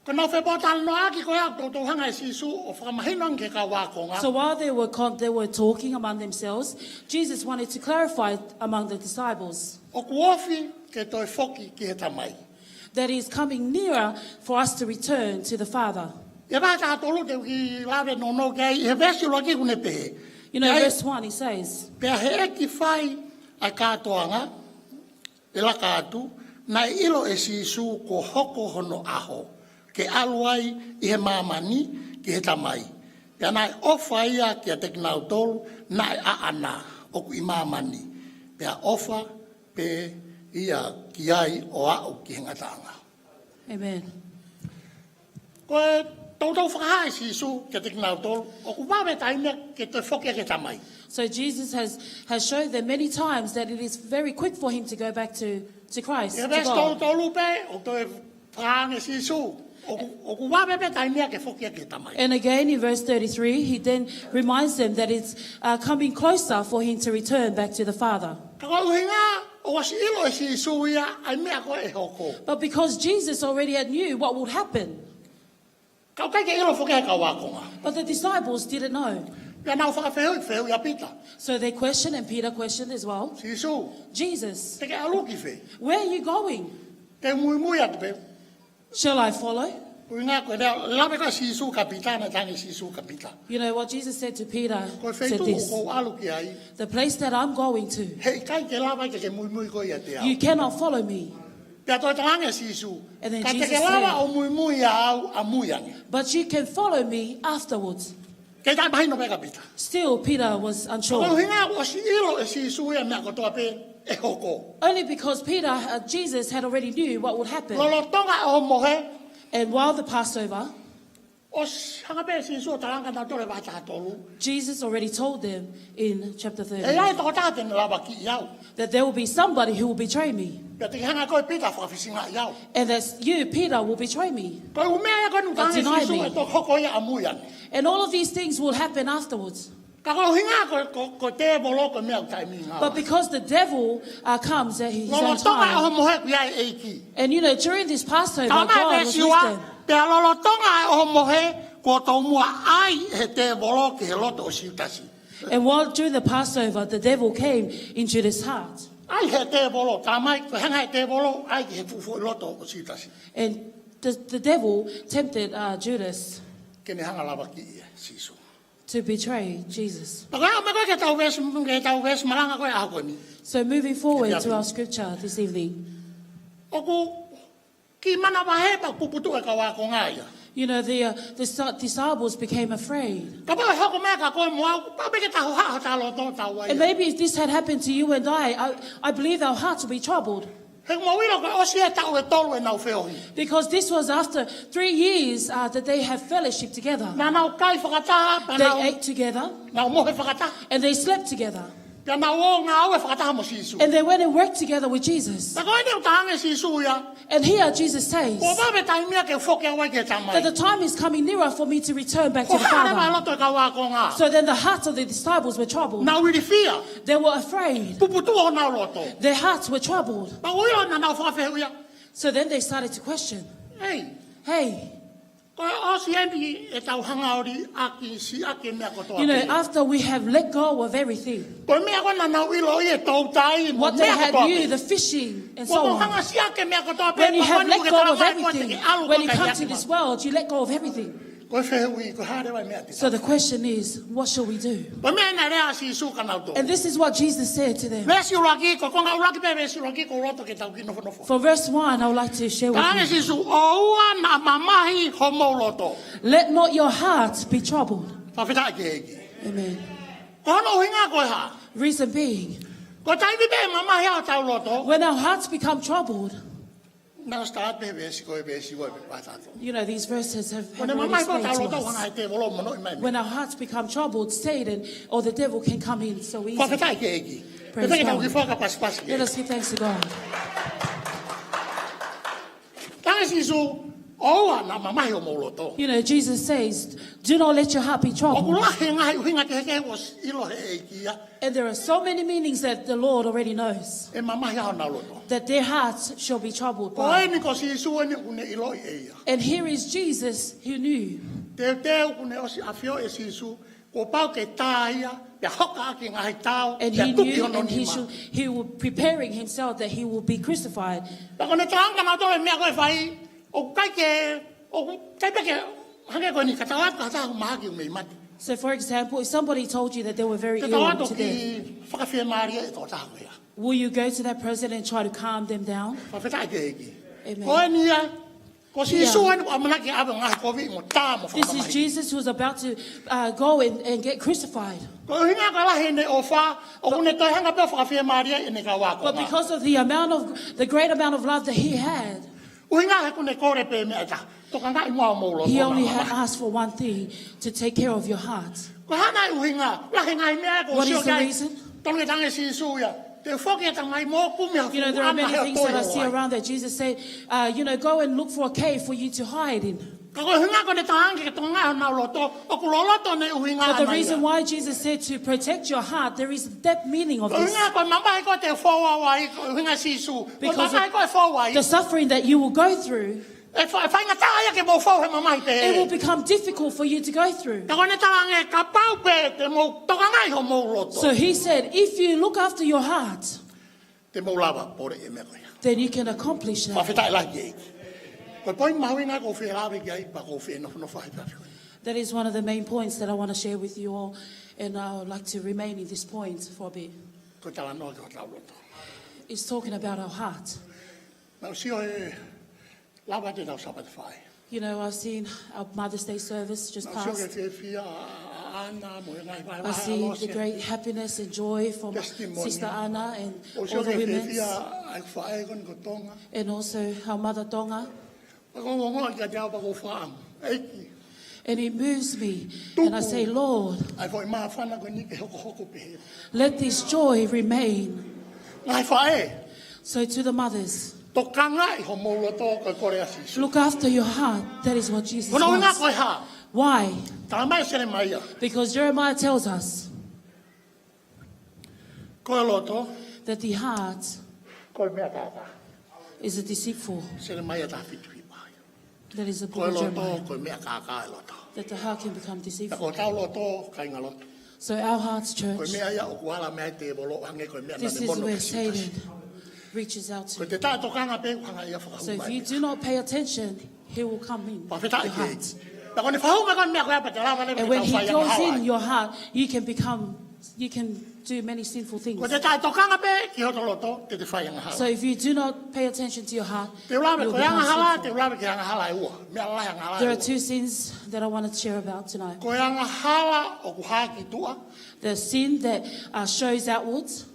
Ko ʻenau fepōtalanoaʻaki ko ia ʻoku toutou hanga ʻe Sīsū ʻo fakamahino ange ki he kau ākonga. So while they were con-, they were talking among themselves, Jesus wanted to clarify among the disciples ʻoku ofi ke toe foki ki he Tamai. That is coming nearer for us to return to the Father. ʻI he vahe taha tolu te u kiʻi lave nounou ki ai, ʻi he veesi ʻuluaki ʻoku ne pehē. You know, pea he, verse one, he says, pea heʻeki fai ʻa e kātoanga ʻe laka atu, naʻe ʻilo ʻe Sīsū kuo hoko hono ʻaho ke ʻalu ai ʻi he māmani ki he Tamai. Pea naʻe ʻofa ia kiate kinautolu naʻe ʻaʻana ʻoku ʻi māmani. Pea ʻofa pē ia ki ai ʻo aʻu ki he ngataʻanga. Amen. Ko e toutou fakahā ʻe Sīsū kiate kinautolu ʻoku vave taimi ia ke toe foki ia ki he Tamai. So Jesus has, has showed them many times that it is very quick for him to go back to, to Christ, to God. ʻI he veesi tolu tolu pē ʻoku toe fakahā ange ʻe Sīsū ʻoku, ʻoku vave pē taimi ia ke foki ia ki he Tamai. And again in verse thirty-three, he then reminds them that it's, uh, coming closer for him to return back to the Father. Ka ko e ʻuhinga ʻoku ʻosi ʻilo ʻe Sīsū ia ʻa e meʻa ko ē ʻe hoko. But because Jesus already had knew what would happen. Ka ʻoku ʻikai ke ʻilo foki ʻe he kau ākonga. But the disciples didn't know. Pea nau fakafehuʻi, fehuʻi ʻa Pita. So they questioned, and Peter questioned as well. Sīsū, Jesus, te ke ʻalu ki fē? Where are you going? Te u muimui atu pē. Shall I follow? ʻUhinga ko e lea, lave ko ē ʻa Sīsū kia Pita, naʻe talaange ʻe Sīsū kia Pita, You know what Jesus said to Peter? Ko e feituʻu ʻoku ou ʻalu ki ai, The place that I'm going to, heʻikai ke lava ke ke muimui koe ʻiate au. You cannot follow me. Pea toe talaange ʻe Sīsū, And then Jesus said, Ka te ke lava ʻo muimui ʻia au ʻamui ange. But you can follow me afterwards. Kei taʻemahino pē kia Pita. Still, Peter was unsure. Ko e ʻuhinga ʻoku ʻosi ʻilo ʻe Sīsū ia meʻa kotoa pē ʻe hoko. Only because Peter, uh, Jesus had already knew what would happen. Lolotonga ʻo e mohe. And while the Passover, ʻosi hanga pē ʻe Sīsū ʻo talaange kia nautolu ʻi he vahe taha tolu, Jesus already told them in chapter thirty, ʻe ʻi ai e tokotaha te ne lavakiʻi au. That there will be somebody who will betray me. Pea te ke hanga koe Pita ʻo fakafisingaʻi au. And that you, Peter, will betray me. Ko e ʻū meʻa ia ko ē naʻe talaange ʻe Sīsū ʻe toki hoko ia ʻamui ange. And all of these things will happen afterwards. Ka ko e ʻuhinga ko, ko, ko e tēvolo ko e meʻa ʻoku taimi ngāue. But because the devil, uh, comes at his own time. Lolotonga ʻo e mohe ʻoku ʻi ai e ʻEiki. And you know, during this Passover, God was with them. Pea lolotonga ʻo e mohe kuo tomuʻa ʻai ʻe he tēvolo ki he loto ʻo Siutasi. And while during the Passover, the devil came in Judas' heart. ʻAi ʻe he tēvolo, talamai, ko e hanga ʻe he tēvolo ʻo ʻai ki he fuʻu loto ʻo Siutasi. And the, the devil tempted, uh, Judas. Ke ne hanga lavakiʻi ʻa Sīsū. To betray Jesus. Pea ko e ʻomai ko ē ki heʻetau veesi, ki heʻetau veesi malanga ko ē ʻaho ko eni. So moving forward to our scripture this evening. ʻOku kiʻi manavahē pea puputuʻu e kau ākonga ia. You know, the, uh, the sa-, disciples became afraid. Kapau ʻe hoko e meʻa kia koe mo au, pau pē ke tau hohaʻa hotau loto, tau ʻai. And maybe if this had happened to you and I, I, I believe our hearts would be troubled. He ʻoku mau ʻilo ko e ʻosi e taʻu ʻe tolu ʻenau feohi. Because this was after three years, uh, that they have fellowship together. Naʻa nau kai fakataha, pea nau, they ate together, nau mohe fakataha, and they slept together. Pea nau ō ʻo ngāue fakataha mo Sīsū. And they went and worked together with Jesus. Pea ko eni ʻoku talaange ʻe Sīsū ia. And here Jesus says, Kuo vave taimi ia ke u foki au ai ki he Tamai. That the time is coming nearer for me to return back to the Father. Ko e hohaʻa leva e loto e kau ākonga. So then the hearts of the disciples were troubled. Nau ilifia. They were afraid. Puputuʻu honau loto. Their hearts were troubled. Pea ʻoku ʻilo naʻa nau fakafehuʻia. So then they started to question. Hey. Hey. Ko e ʻosi eni ʻetau hanga ʻo liʻaki, siʻaki e meʻa kotoa pē. You know, after we have let go of everything, Ko e meʻa ko ē naʻa nau ʻilo ʻi he toutai mo e meʻa kotoa pē. What they had knew, the fishing and so on. Kuo mau hanga siʻaki e meʻa kotoa pē, When you have let go of everything, when you come to this world, you let go of everything. Ko e fehuʻi, ko e hā leva e meʻa te tau fai? So the question is, what shall we do? Ko e meʻa naʻe lea ʻa Sīsū kia nautolu. And this is what Jesus said to them. Veesi ʻuluaki, ko e konga ʻuluaki pē veesi ʻuluaki, ko e loto ke tau kiʻi nofonofo. From verse one, I would like to share with you. Talaange ʻe Sīsū, ʻoua naʻa mamahi homou loto. Let not your heart be troubled. Fakafetaʻi ki he ʻEiki. Amen. Ko hono ʻuhinga ko e hā? Reason being, Ko e taimi pē ʻe mamahi ai hotau loto. When our hearts become troubled, Naʻa ku start pē veesi ko e veesi ua pē patato. You know, these verses have, have already spoken to us. Ko e mamahi ko hotau loto, hanga ʻe he tēvolo ʻo monoʻi mai. When our hearts become troubled, Satan or the devil can come in so easy. Fakafetaʻi ki he ʻEiki. Praise God. Pea tau kiʻi fakapasipasi ki he ʻEiki. Let us give thanks to God. Talaange ʻe Sīsū, ʻoua naʻa mamahi homou loto. You know, Jesus says, "Do not let your heart be troubled." ʻOku lahi e ngaahi ʻuhinga kehekehe ʻoku ʻilo ʻe he ʻEiki ia. And there are so many meanings that the Lord already knows. ʻE mamahi ai honau loto. That their hearts shall be troubled by. Ko eni ko Sīsū eni ʻoku ne ʻiloʻi ʻe ia. And here is Jesus who knew. Teuteu kuo ne ʻosi ʻafioʻi ʻe Sīsū, kuo pau ke tā ia, pea hokaʻaki e ngaahi tao, pea tuki hono nima. And he knew, and he should, he was preparing himself that he will be crucified. Pea ko ʻene talaange kia nautolu e meʻa ko ē ʻe fai, ʻoku ʻikai ke, ʻoku ʻikai pē ke, hangē ko eni, ka tau ʻalu ki ha taha ʻoku mahaki ʻoku mei mate. So, for example, if somebody told you that they were very ill today, Te tau ʻalu ʻo kiʻi fakafiemālieʻi e tokotaha ko ia? Will you go to that person and try to calm them down? Fakafetaʻi ki he ʻEiki. Amen. Ko eni ia, ko Sīsū eni ʻoku ʻamanaki ke ʻave e ngaahi kovi mo tā mo fakamamahiʻi. This is Jesus who's about to, uh, go and, and get crucified. Ko e ʻuhinga ko e lahi ʻene ʻofa, ʻoku ne toe hanga pē ʻo fakafiemālieʻi ʻene kau ākonga. But because of the amount of, the great amount of love that he had, ʻUhinga he ʻoku ne kole pē meʻa ʻe taha. Tokangaʻi muʻa homou loto. He only had asked for one thing, to take care of your heart. Ko e hā nai e ʻuhinga? Lahi e ngaahi meʻa ʻoku sio ki ai. What is the reason? Tonu ke talaange ʻe Sīsū ia, te u foki atu mai mo kumi ha fuʻu ʻana he ʻoku tō ai. You know, there are many things that I see around that Jesus said, uh, you know, "Go and look for a cave for you to hide in." Ka ko e ʻuhinga ko ʻene talaange ke tokangaʻi honau loto, ʻoku loloto ʻene ʻuhinga ia. But the reason why Jesus said to protect your heart, there is that meaning of this. Ko e ʻuhinga ko e mamahi ko ē te u fou au ai, ko e ʻuhinga ʻa Sīsū. Ko e mamahi ko ē ʻe fou ai. Because of the suffering that you will go through, ʻe fa-, ʻe faingataʻa ia ke mou fou he mamahi pehē. It will become difficult for you to go through. Ka ko ʻene talaange kapau pē te mou tokangaʻi homou loto. So he said, "If you look after your heart," Te mou lava ʻo poleʻi e meʻa ko ia. Then you can accomplish that. Fakafetaʻi lahi ki he ʻEiki. Ko e poini mahuʻinga ʻoku ou fie lave ki ai pea ʻoku ou fie nofonofo ai he efiafi ni. That is one of the main points that I wanna share with you all, and I would like to remain in this point for a bit. Ko e talanoa ki hotau loto. It's talking about our heart. Naʻa ku sio he lava atu ʻetau Sāpate Faʻē. You know, I've seen our Mother's Day service just passed. Naʻa ku sio ki he fiefia ʻa, ʻa, ʻa ʻAna mo e ngaahi vahevahe ʻalosi. I see the great happiness and joy from Sister Anna and all the women's. Testimony. Naʻa ku sio ki he fiefia ʻa e faʻē ko eni ko Tonga. And also our mother Tonga. Pea ʻoku ou ongoʻi kiate au pea ʻoku ou fakaʻamu. ʻEiki. And it moves me. And I say, Lord, tuku ʻa e foʻi māfana ko eni ke hokohoko pehē. Let this joy remain. Ngaahi faʻē. So to the mothers, tokangaʻi homou loto ko e kole ʻa Sīsū. Look after your heart. That is what Jesus wants. Ko hono ʻuhinga ko e hā? Why? Talamai ʻe Selemaia. Because Jeremiah tells us ko e loto, that the heart, ko e meʻa kākā. Is a deceitful. Selemaia taha fitu hiva. That is the book of Jeremiah. Ko e loto, ko e meʻa kākā e loto. That the heart can become deceitful. Pea ko hotau loto, kāinga lotu, So our hearts, church, ko e meʻa ia ʻoku ala mei ai e tēvolo, hangē ko e meʻa naʻa ne mono ke sitasi. This is where Satan reaches out to. Ko ʻete taʻe tokanga pē ʻoku hanga ia ʻo fakahū mai. So if you do not pay attention, he will come in your heart. Fakafetaʻi ki he ʻEiki. Pea ko ʻene fakahū mai ko ē e meʻa ko ia pea te lava leva ke tau fai angahala ai. And when he goes in your heart, you can become, you can do many sinful things. Ko ʻete taʻe tokanga pē ki hoto loto, te te fai angahala. So if you do not pay attention to your heart, you will become sinful. Te u lave ko e angahala, te u lave ki he angahala ʻe ua. Meʻa lalahi angahala ʻe ua. There are two sins that I want to share about tonight. Ko e angahala ʻoku hā ki tuʻa. The sin that, uh, shows outwards.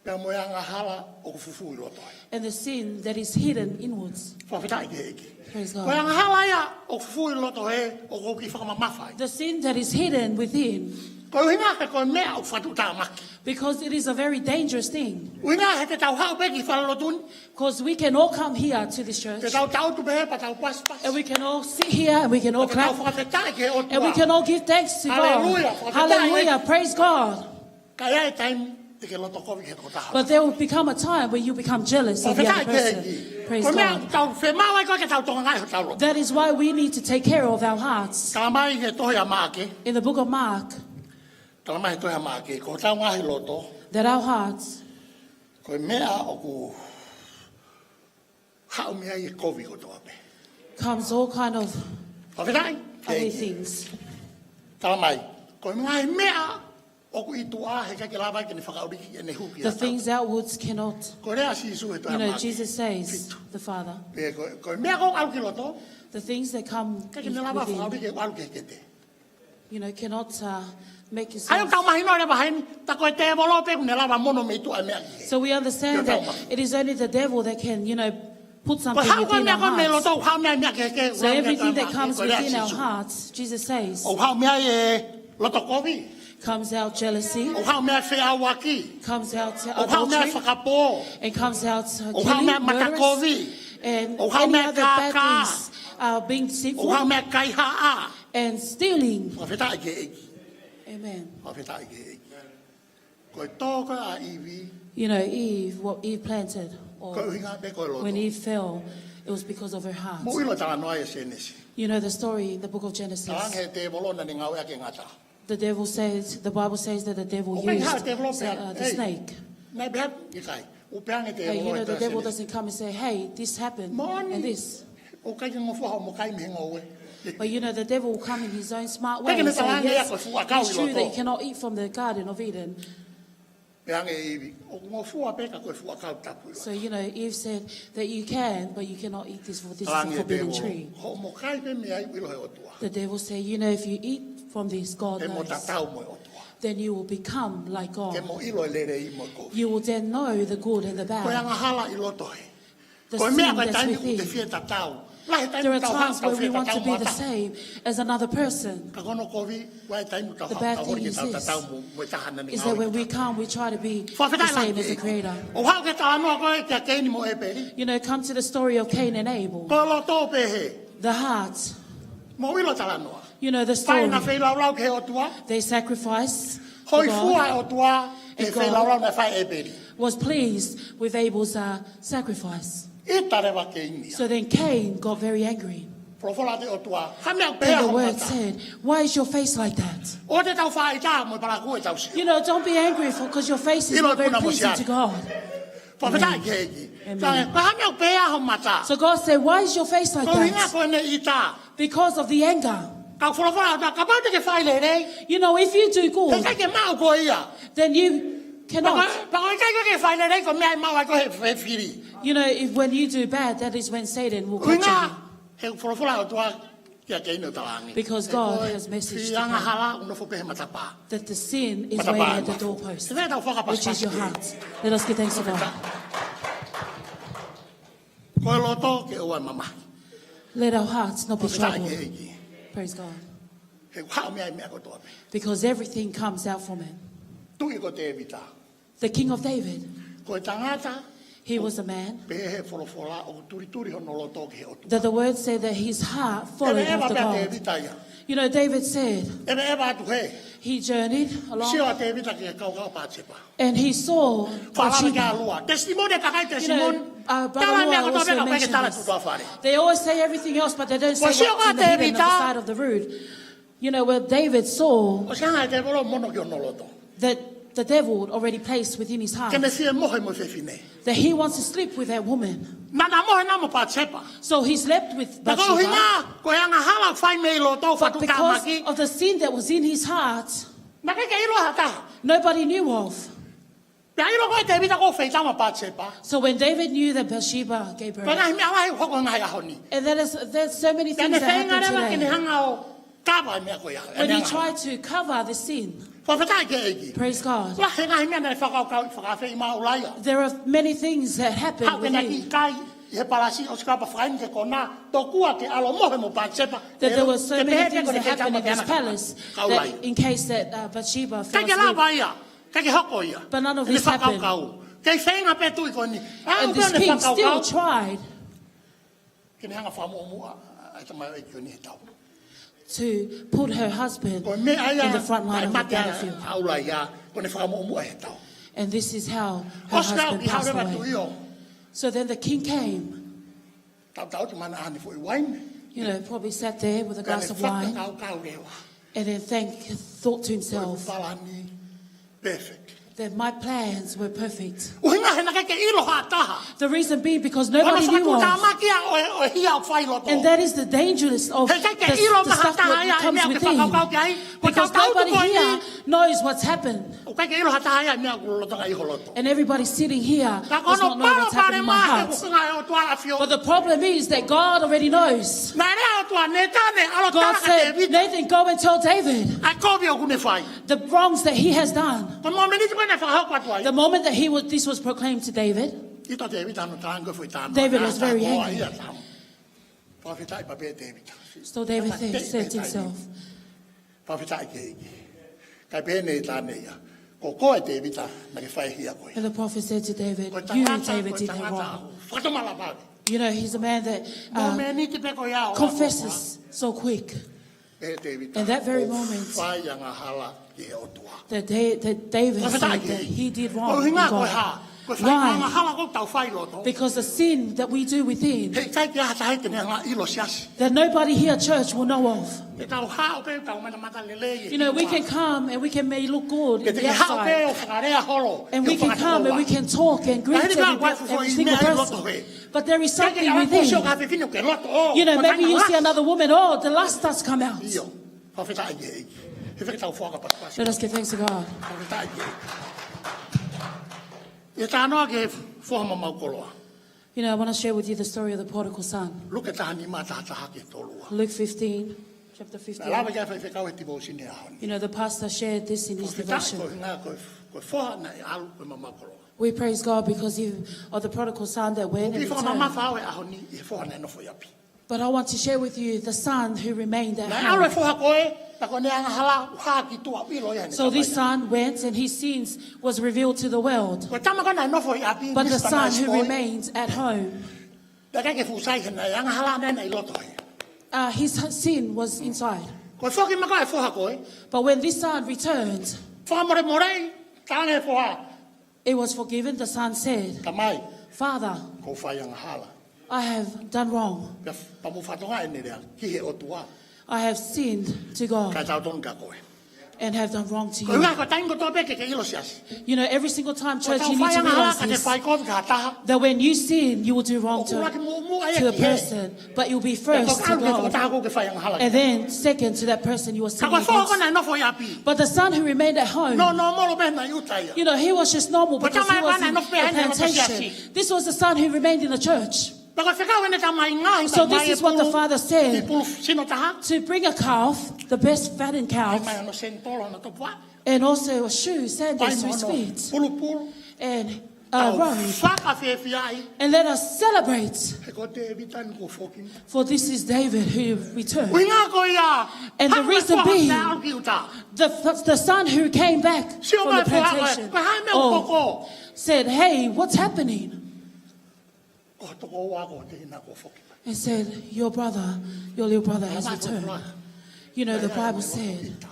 Pea mo e angahala ʻoku fufū ʻi loto ai. And the sin that is hidden inwards. Fakafetaʻi ki he ʻEiki. Praise God. Ko e angahala ia ʻoku fufū ʻi loto hē, ʻoku ou kiʻi fakamamafa ai. The sin that is hidden within. Ko e ʻuhinga he ko e meʻa ʻoku fakatuʻutāmaki. Because it is a very dangerous thing. ʻUhinga he te tau haʻu pē ki he falelotu ni. 'Cause we can all come here to this church. Te tau tangutu pē pea tau pasipasi. And we can all sit here and we can all clap. Pea tau fakafetaʻi ki he ʻOtua. And we can all give thanks to God. Hallelujah. Fakafetaʻi. Hallelujah. Praise God. Ka ʻe ʻi ai e taimi te ke loto kovi ki he tokotaha. But there will become a time when you become jealous of the other person. Fakafetaʻi ki he ʻEiki. Praise God. Ko e meʻa ʻoku tau fiemaʻu ai ko ē ke tau tokangaʻi hotau loto. That is why we need to take care of our hearts. Talamai he tohi ʻa Maʻake. In the book of Mark, Talamai he tohi ʻa Maʻake, ko hotau ngaahi loto, that our hearts, ko e meʻa ʻoku haʻu mei ai e kovi kotoa pē. Comes all kind of Fakafetaʻi. Other things. Tala mai, ko e ngaahi meʻa ʻoku ʻi tuʻa he ʻikai ke lava ke ne fakaʻuliʻi ʻene hū ki he ʻatā. The things outwards cannot, Ko e lea ʻa Sīsū he tohi ʻa Mātiu. Jesus says, the Father. Pea ko, ko e meʻa ʻoku ʻalu ki loto, The things that come within, ʻikai ke ne lava fakaʻuliʻi ke ʻalu ki he kete. You know, cannot, uh, make yourself. ʻA ia ʻoku tau mahino leva heni, tā ko e tēvolo pē ʻoku ne lava mono mei tuʻa e meʻa ki hē. So we understand that it is only the devil that can, you know, put something within our hearts. Ko e haʻu ko e meʻa ko ē mei loto, haʻu meʻa, meʻa ki hē, So everything that comes within our hearts, Jesus says, ʻoku haʻu meʻa e loto kovi. Comes out jealousy. ʻOku haʻu meʻa e feʻauaki. Comes out, uh, adultery. ʻOku haʻu meʻa e fakapō. It comes out, uh, killing, murderous, ʻoku haʻu meʻa e matakovi. And any other bad things, uh, being deceitful. ʻOku haʻu meʻa e kaihaʻa. And stealing. Fakafetaʻi ki he ʻEiki. Amen. Fakafetaʻi ki he ʻEiki. Ko e tō ko ē ʻa ʻIvi. You know, Eve, what Eve planted, or Ko e ʻuhinga pē ko e loto. When Eve fell, it was because of her heart. Mou ʻilo e talanoa ʻi Sēnesi. You know the story in the book of Genesis. Talaange ʻe he tēvolo naʻa ne ngāueʻaki e ngata. The devil says, the Bible says that the devil used, uh, the snake. ʻOku ʻikai haʻu e tēvolo pea, ei, naʻe pehē ange e tēvolo. Hey, you know, the devil doesn't come and say, "Hey, this happened and this." Moʻoni. ʻOku ʻikai ke ngofua hoʻomo kai mei he ngoue. But you know, the devil will come in his own smart way and say, "Yes, it's true that you cannot eat from the Garden of Eden." Pehē ange ʻe ʻIvi, ʻoku ngofua pē ka ko e fuʻu ʻakau tapu ia. So, you know, Eve said that you can, but you cannot eat this, for this is a forbidden tree. Talaange ʻe he tēvolo, hoʻomo kai pē mei ai ʻilo he ʻOtua. The devil said, "You know, if you eat from this, God knows, Te mo tatau mo e ʻOtua. Then you will become like God. Te mo ʻilo e lelei mo e kovi. You will then know the good and the bad." Ko e angahala ʻi loto he. The sin that's within. Ko e meʻa ko e taimi ʻoku te fie tatau. Lahi e taimi ʻoku tau haʻu, tau fie tatau mo ha taha. There are times where we want to be the same as another person. Ka ko hono kovi, ʻoku ʻi ai e taimi ʻoku tau haʻu, tau holi ke tau tatau mo, mo e taha naʻa ne ngāueʻaki. The bad thing is, is that when we come, we try to be the same as the Creator. The bad thing is, ʻoku haʻu ki he talanoa ko ē kia Keini mo ʻEpeli. You know, come to the story of Cain and Abel. Ko e loto pē hē. The heart. Mou ʻilo e talanoa. You know the story. Fai ʻena feilaulau ki he ʻOtua. They sacrifice to God. Hōifua e ʻOtua ki he feilaulau naʻe fai ʻe ʻEpeli. And God was pleased with Abel's, uh, sacrifice. ʻIta leva ʻa Keini ia. So then Cain got very angry. Folofola atu e ʻOtua, ko e hā e meʻa ʻoku pehē ai ho mata? And the word said, "Why is your face like that?" ʻOua te tau faʻa ʻita mo e palakū ʻetau sio. You know, don't be angry for, 'cause your face is not very pleasing to God. ʻIlo e puna mo Siale. Amen. Fakafetaʻi ki he ʻEiki. Amen. Talaange, ko e hā e meʻa ʻoku pehē ai ho mata? So God said, "Why is your face like that?" Ko e ʻuhinga ko ʻene ʻita. Because of the anger. Ka ʻoku folofola atu, kapau te ke fai lelei. You know, if you do good, He ʻikai ke maʻu koe ia. Then you cannot. Pea ko e, pea ko e ʻikai ke fai lelei, ko e meʻa ʻe maʻu ai koe he, he fili. You know, if, when you do bad, that is when Satan will catch you. Ko e ʻuhinga, he folofola ʻa e ʻOtua kia Keini ʻo talaange. Because God has messaged to Cain. He ko e fili angahala ʻoku nofo pē he matapā. That the sin is waiting at the doorpost, Matapā ʻe mafu. Which is your heart. Let us give thanks to God. Ko e loto ke ʻoua ʻe mamahi. Let our hearts not be troubled. Fakafetaʻi ki he ʻEiki. Praise God. He ʻoku haʻu mei ai e meʻa kotoa pē. Because everything comes out from it. Tuʻi ko Tēvita. The king of David. Ko e tangata. He was a man. Pehē ʻe he folofola ʻoku tulituli hono loto ki he ʻOtua. That the word said that his heart followed after God. ʻEveʻeva pē ʻa Tēvita ia. You know, David said, ʻEveʻeva atu hē. He journeyed along. Sio ʻa Tēvita ki he kaukau ʻa Patisepa. And he saw Bathsheba. Fālala ki he ʻalua. Testimony, kakai testimony. You know, uh, Brother Lua also mentioned this. Tala e meʻa kotoa pē ka ʻoku ʻikai ke tala tuʻa fale. They always say everything else, but they don't say what's in the hidden on the side of the road. Ko Tēvita. You know, where David saw Ko e sanga e tēvolo mono ki hono loto. That the devil already placed within his heart. Ke ne fie mohe mo e fefine. That he wants to sleep with that woman. Naʻa na mohe na mo Patisepa. So he slept with Bathsheba. Pea ko e ʻuhinga, ko e angahala fai mei loto, fatu tāmaki. But because of the sin that was in his heart, Naʻe ʻikai ke ʻilo ʻe ha taha. Nobody knew of. Pea ʻilo ko ē ʻe Tēvita ko e feitama Patisepa. So when David knew that Bathsheba gave birth, Pea ngaahi meʻa lahi ʻoku hoko he ngaahi ʻaho ni. And that is, there's so many things that happen today. Pea ne feinga leva ke ne hanga ʻo kava e meʻa ko ia, e meʻa lahi. When he tried to cover the sin. Fakafetaʻi ki he ʻEiki. Praise God. Lahi e ngaahi meʻa naʻe fakakaukau, fakafeʻiloaki ʻa ʻUlaia. There are many things that happen within. Haʻu ke na kiʻi kai ʻi he palasi ʻo sika pa fine ke kona, tokua ke ʻalu ʻo mohe mo Patisepa. That there were so many things that happened in this palace that in case that, uh, Bathsheba fell asleep. Ke pehē pē ko e kei tama ke ana kama. Ka ʻUlaia. ʻIkai ke lava ia. ʻIkai ke hoko ia. But none of this happened. Ke ne fakakaukau. Kei feinga pē tuʻi ko eni. And this king still tried. ʻA, ʻoku ne fakakaukau. Ke ne hanga ʻo fakamuʻomuʻa ʻa e tamaioʻeiki ko eni he tau. To put her husband in the front line of the battlefield. Ko e meʻa ia naʻe mate ai ʻa ʻUlaia, ko ʻene fakamuʻomuʻa he tau. And this is how her husband passed away. ʻOsi ko ia ʻoku haʻu leva e tuʻi ʻo. So then the king came. Tautau atu mo ʻene foʻi uaine. You know, probably sat there with a glass of wine. Pea ne fakakaukau leva. And then think, thought to himself, Ko e palani perfect. that my plans were perfect. ʻUhinga he naʻe ʻikai ke ʻilo ha taha. The reason being because nobody knew of. Ko e fakatāmaki ia ʻo e, ʻo e hia ʻoku fai loto. And that is the dangerous of the, the stuff that comes within. He ʻikai ke ʻilo ha taha ia e meʻa ʻoku fai loto. Because nobody here knows what's happened. ʻOku ʻikai ke ʻilo ha taha ia e meʻa ʻoku lolotonga ʻi ho loto. And everybody sitting here does not know what's happening in my heart. Ka ko hono palopalema he ʻuhinga e ʻOtua ʻafio. But the problem is that God already knows. Naʻe lea ʻOtua, Nētane, ʻalu ʻo tala kia Tēvita. God said, "Nathan, go and tell David the wrongs that he has done." Ko e momeniti ko ē naʻe fakahoko atu ai. The moment that he was, this was proclaimed to David, ʻita Tēvita hono talaange ko e foʻi talanoa. David was very angry. Fakafetaʻi pē Tēvita. So David said, said to himself, Fakafetaʻi ki he ʻEiki. Kae pehē ʻe Nētane ia, ko koe Tēvita naʻa ke fai e hia ko ē. And the prophet said to David, "You, David, did the wrong." Ko e tangata, ko e tangata fakatomala vave. You know, he's a man that, uh, confesses so quick. Momeniti pē ko ia ʻo ʻApolonia. Ē Tēvita, ʻoku fai angahala ki he ʻOtua. At that very moment, that Da-, that David said that he did wrong in God. Fakafetaʻi ki he ʻEiki. Ko e ʻuhinga ko e hā? Why? Ko e fai angahala ʻoku tau fai ʻi loto. Because the sin that we do within, he ʻikai ke ʻi ai ha taha te ne hanga ʻo ʻilo, siasi. That nobody here, church, will know of. Te tau haʻu pē ʻo tau matamata lelei ʻi he ʻOtua. You know, we can come and we can may look good in the outside. Te tau haʻu pē ʻo fakalea holo, ʻo fakatomala. And we can come and we can talk and greet every, every single person. Ka hili ko e foʻi meʻa ʻi loto hē. But there is something within. Ke ke ala ko e sio ki ha fefine ʻoku ke loto, oh, ko e taʻengata. You know, maybe you see another woman, oh, the lust starts come out. ʻIo, fakafetaʻi ki he ʻEiki. He fekau tau foaki e pasipasi. Let us give thanks to God. Fakafetaʻi ki he ʻEiki. ʻI he talanoa ki he foha mamau koloa. You know, I wanna share with you the story of the prodigal son. Luke taha nima, taha taha ki he tolu ua. Luke fifteen, chapter fifteen. Naʻe lave ki ai e faifekau he tivōsini he ʻaho ni. You know, the pastor shared this in his devotion. Fakafetaʻi ko e ʻuhinga ko e, ko e foha naʻe ʻalu ko e mamau koloa. We praise God because he, of the prodigal son that went and returned. ʻOku ou kei fakamamafa au he ʻaho ni ʻi he foha naʻe nofo ʻi ʻapi. But I want to share with you the son who remained at home. Naʻe ʻalu e foha ko ē, ka ko ʻene angahala ʻoku hā ki tuʻa, ʻilo ia ʻene kakai. So this son went and his sins was revealed to the world. Ko e tama ko ē naʻe nofo ʻi ʻapi, Mister Nice Boy. But the son who remained at home, naʻe ʻikai ke fuʻu sai he naʻe angahala naʻe ʻi loto ai. Uh, his sin was inside. Ko e foki mai ko ē e foha ko ē. But when this son returned, fakamolemole, talaange ʻe he foha, it was forgiven, the son said, Tamai, Father, ʻoku ou fai angahala. I have done wrong. Pea f-, pea mo fakatokangaʻi ʻene lea, ki he ʻOtua. I have sinned to God. Kae tautonu kia koe. And have done wrong to you. Ko e ʻuhinga ko e taimi kotoa pē ke ke ʻilo, siasi. You know, every single time, church, you need to realize this, ʻOku tau fai angahala ka te fai kovi ki ha taha. That when you sin, you will do wrong to, ʻoku ʻuluaki muʻomuʻa ia ki hē. To the person. But you'll be first to God. Pea toki ʻalu ki he tokotaha ʻoku ke fai angahala ki ai. And then second to that person you are sinning against. Ka ko e foha ko ē naʻe nofo ʻi ʻapi. But the son who remained at home, No, no, molo pē naʻe ʻuta ia. You know, he was just normal because he was in a plantation. Ko e tama ko ē naʻe nofo pē ʻi he siasi. This was the son who remained in the church. Pea ko e fekau ʻene tamai, ngaahi mai e pulu, So this is what the father said, ki he pulu sino taha. To bring a calf, the best fattened calf, Ngaahi mai hono senitolo, hono topuvaʻe. And also a shoe, sandals to his feet. Ngaahi mai hono pulupulu. And a robe. Tau fakafiefiaʻi. And let us celebrate. He ko Tēvita eni kuo foki mai. For this is David who returned. ʻUhinga ko ia, And the reason being, the, the son who came back from the plantation, Sio mai e foha ko ē, ko e hā e meʻa ʻoku hoko? Said, "Hey, what's happening?" Ko ho tokoua ko ho tehina kuo foki mai. And said, "Your brother, your little brother has returned." Naʻe ʻi ai e angahala. You know, the Bible said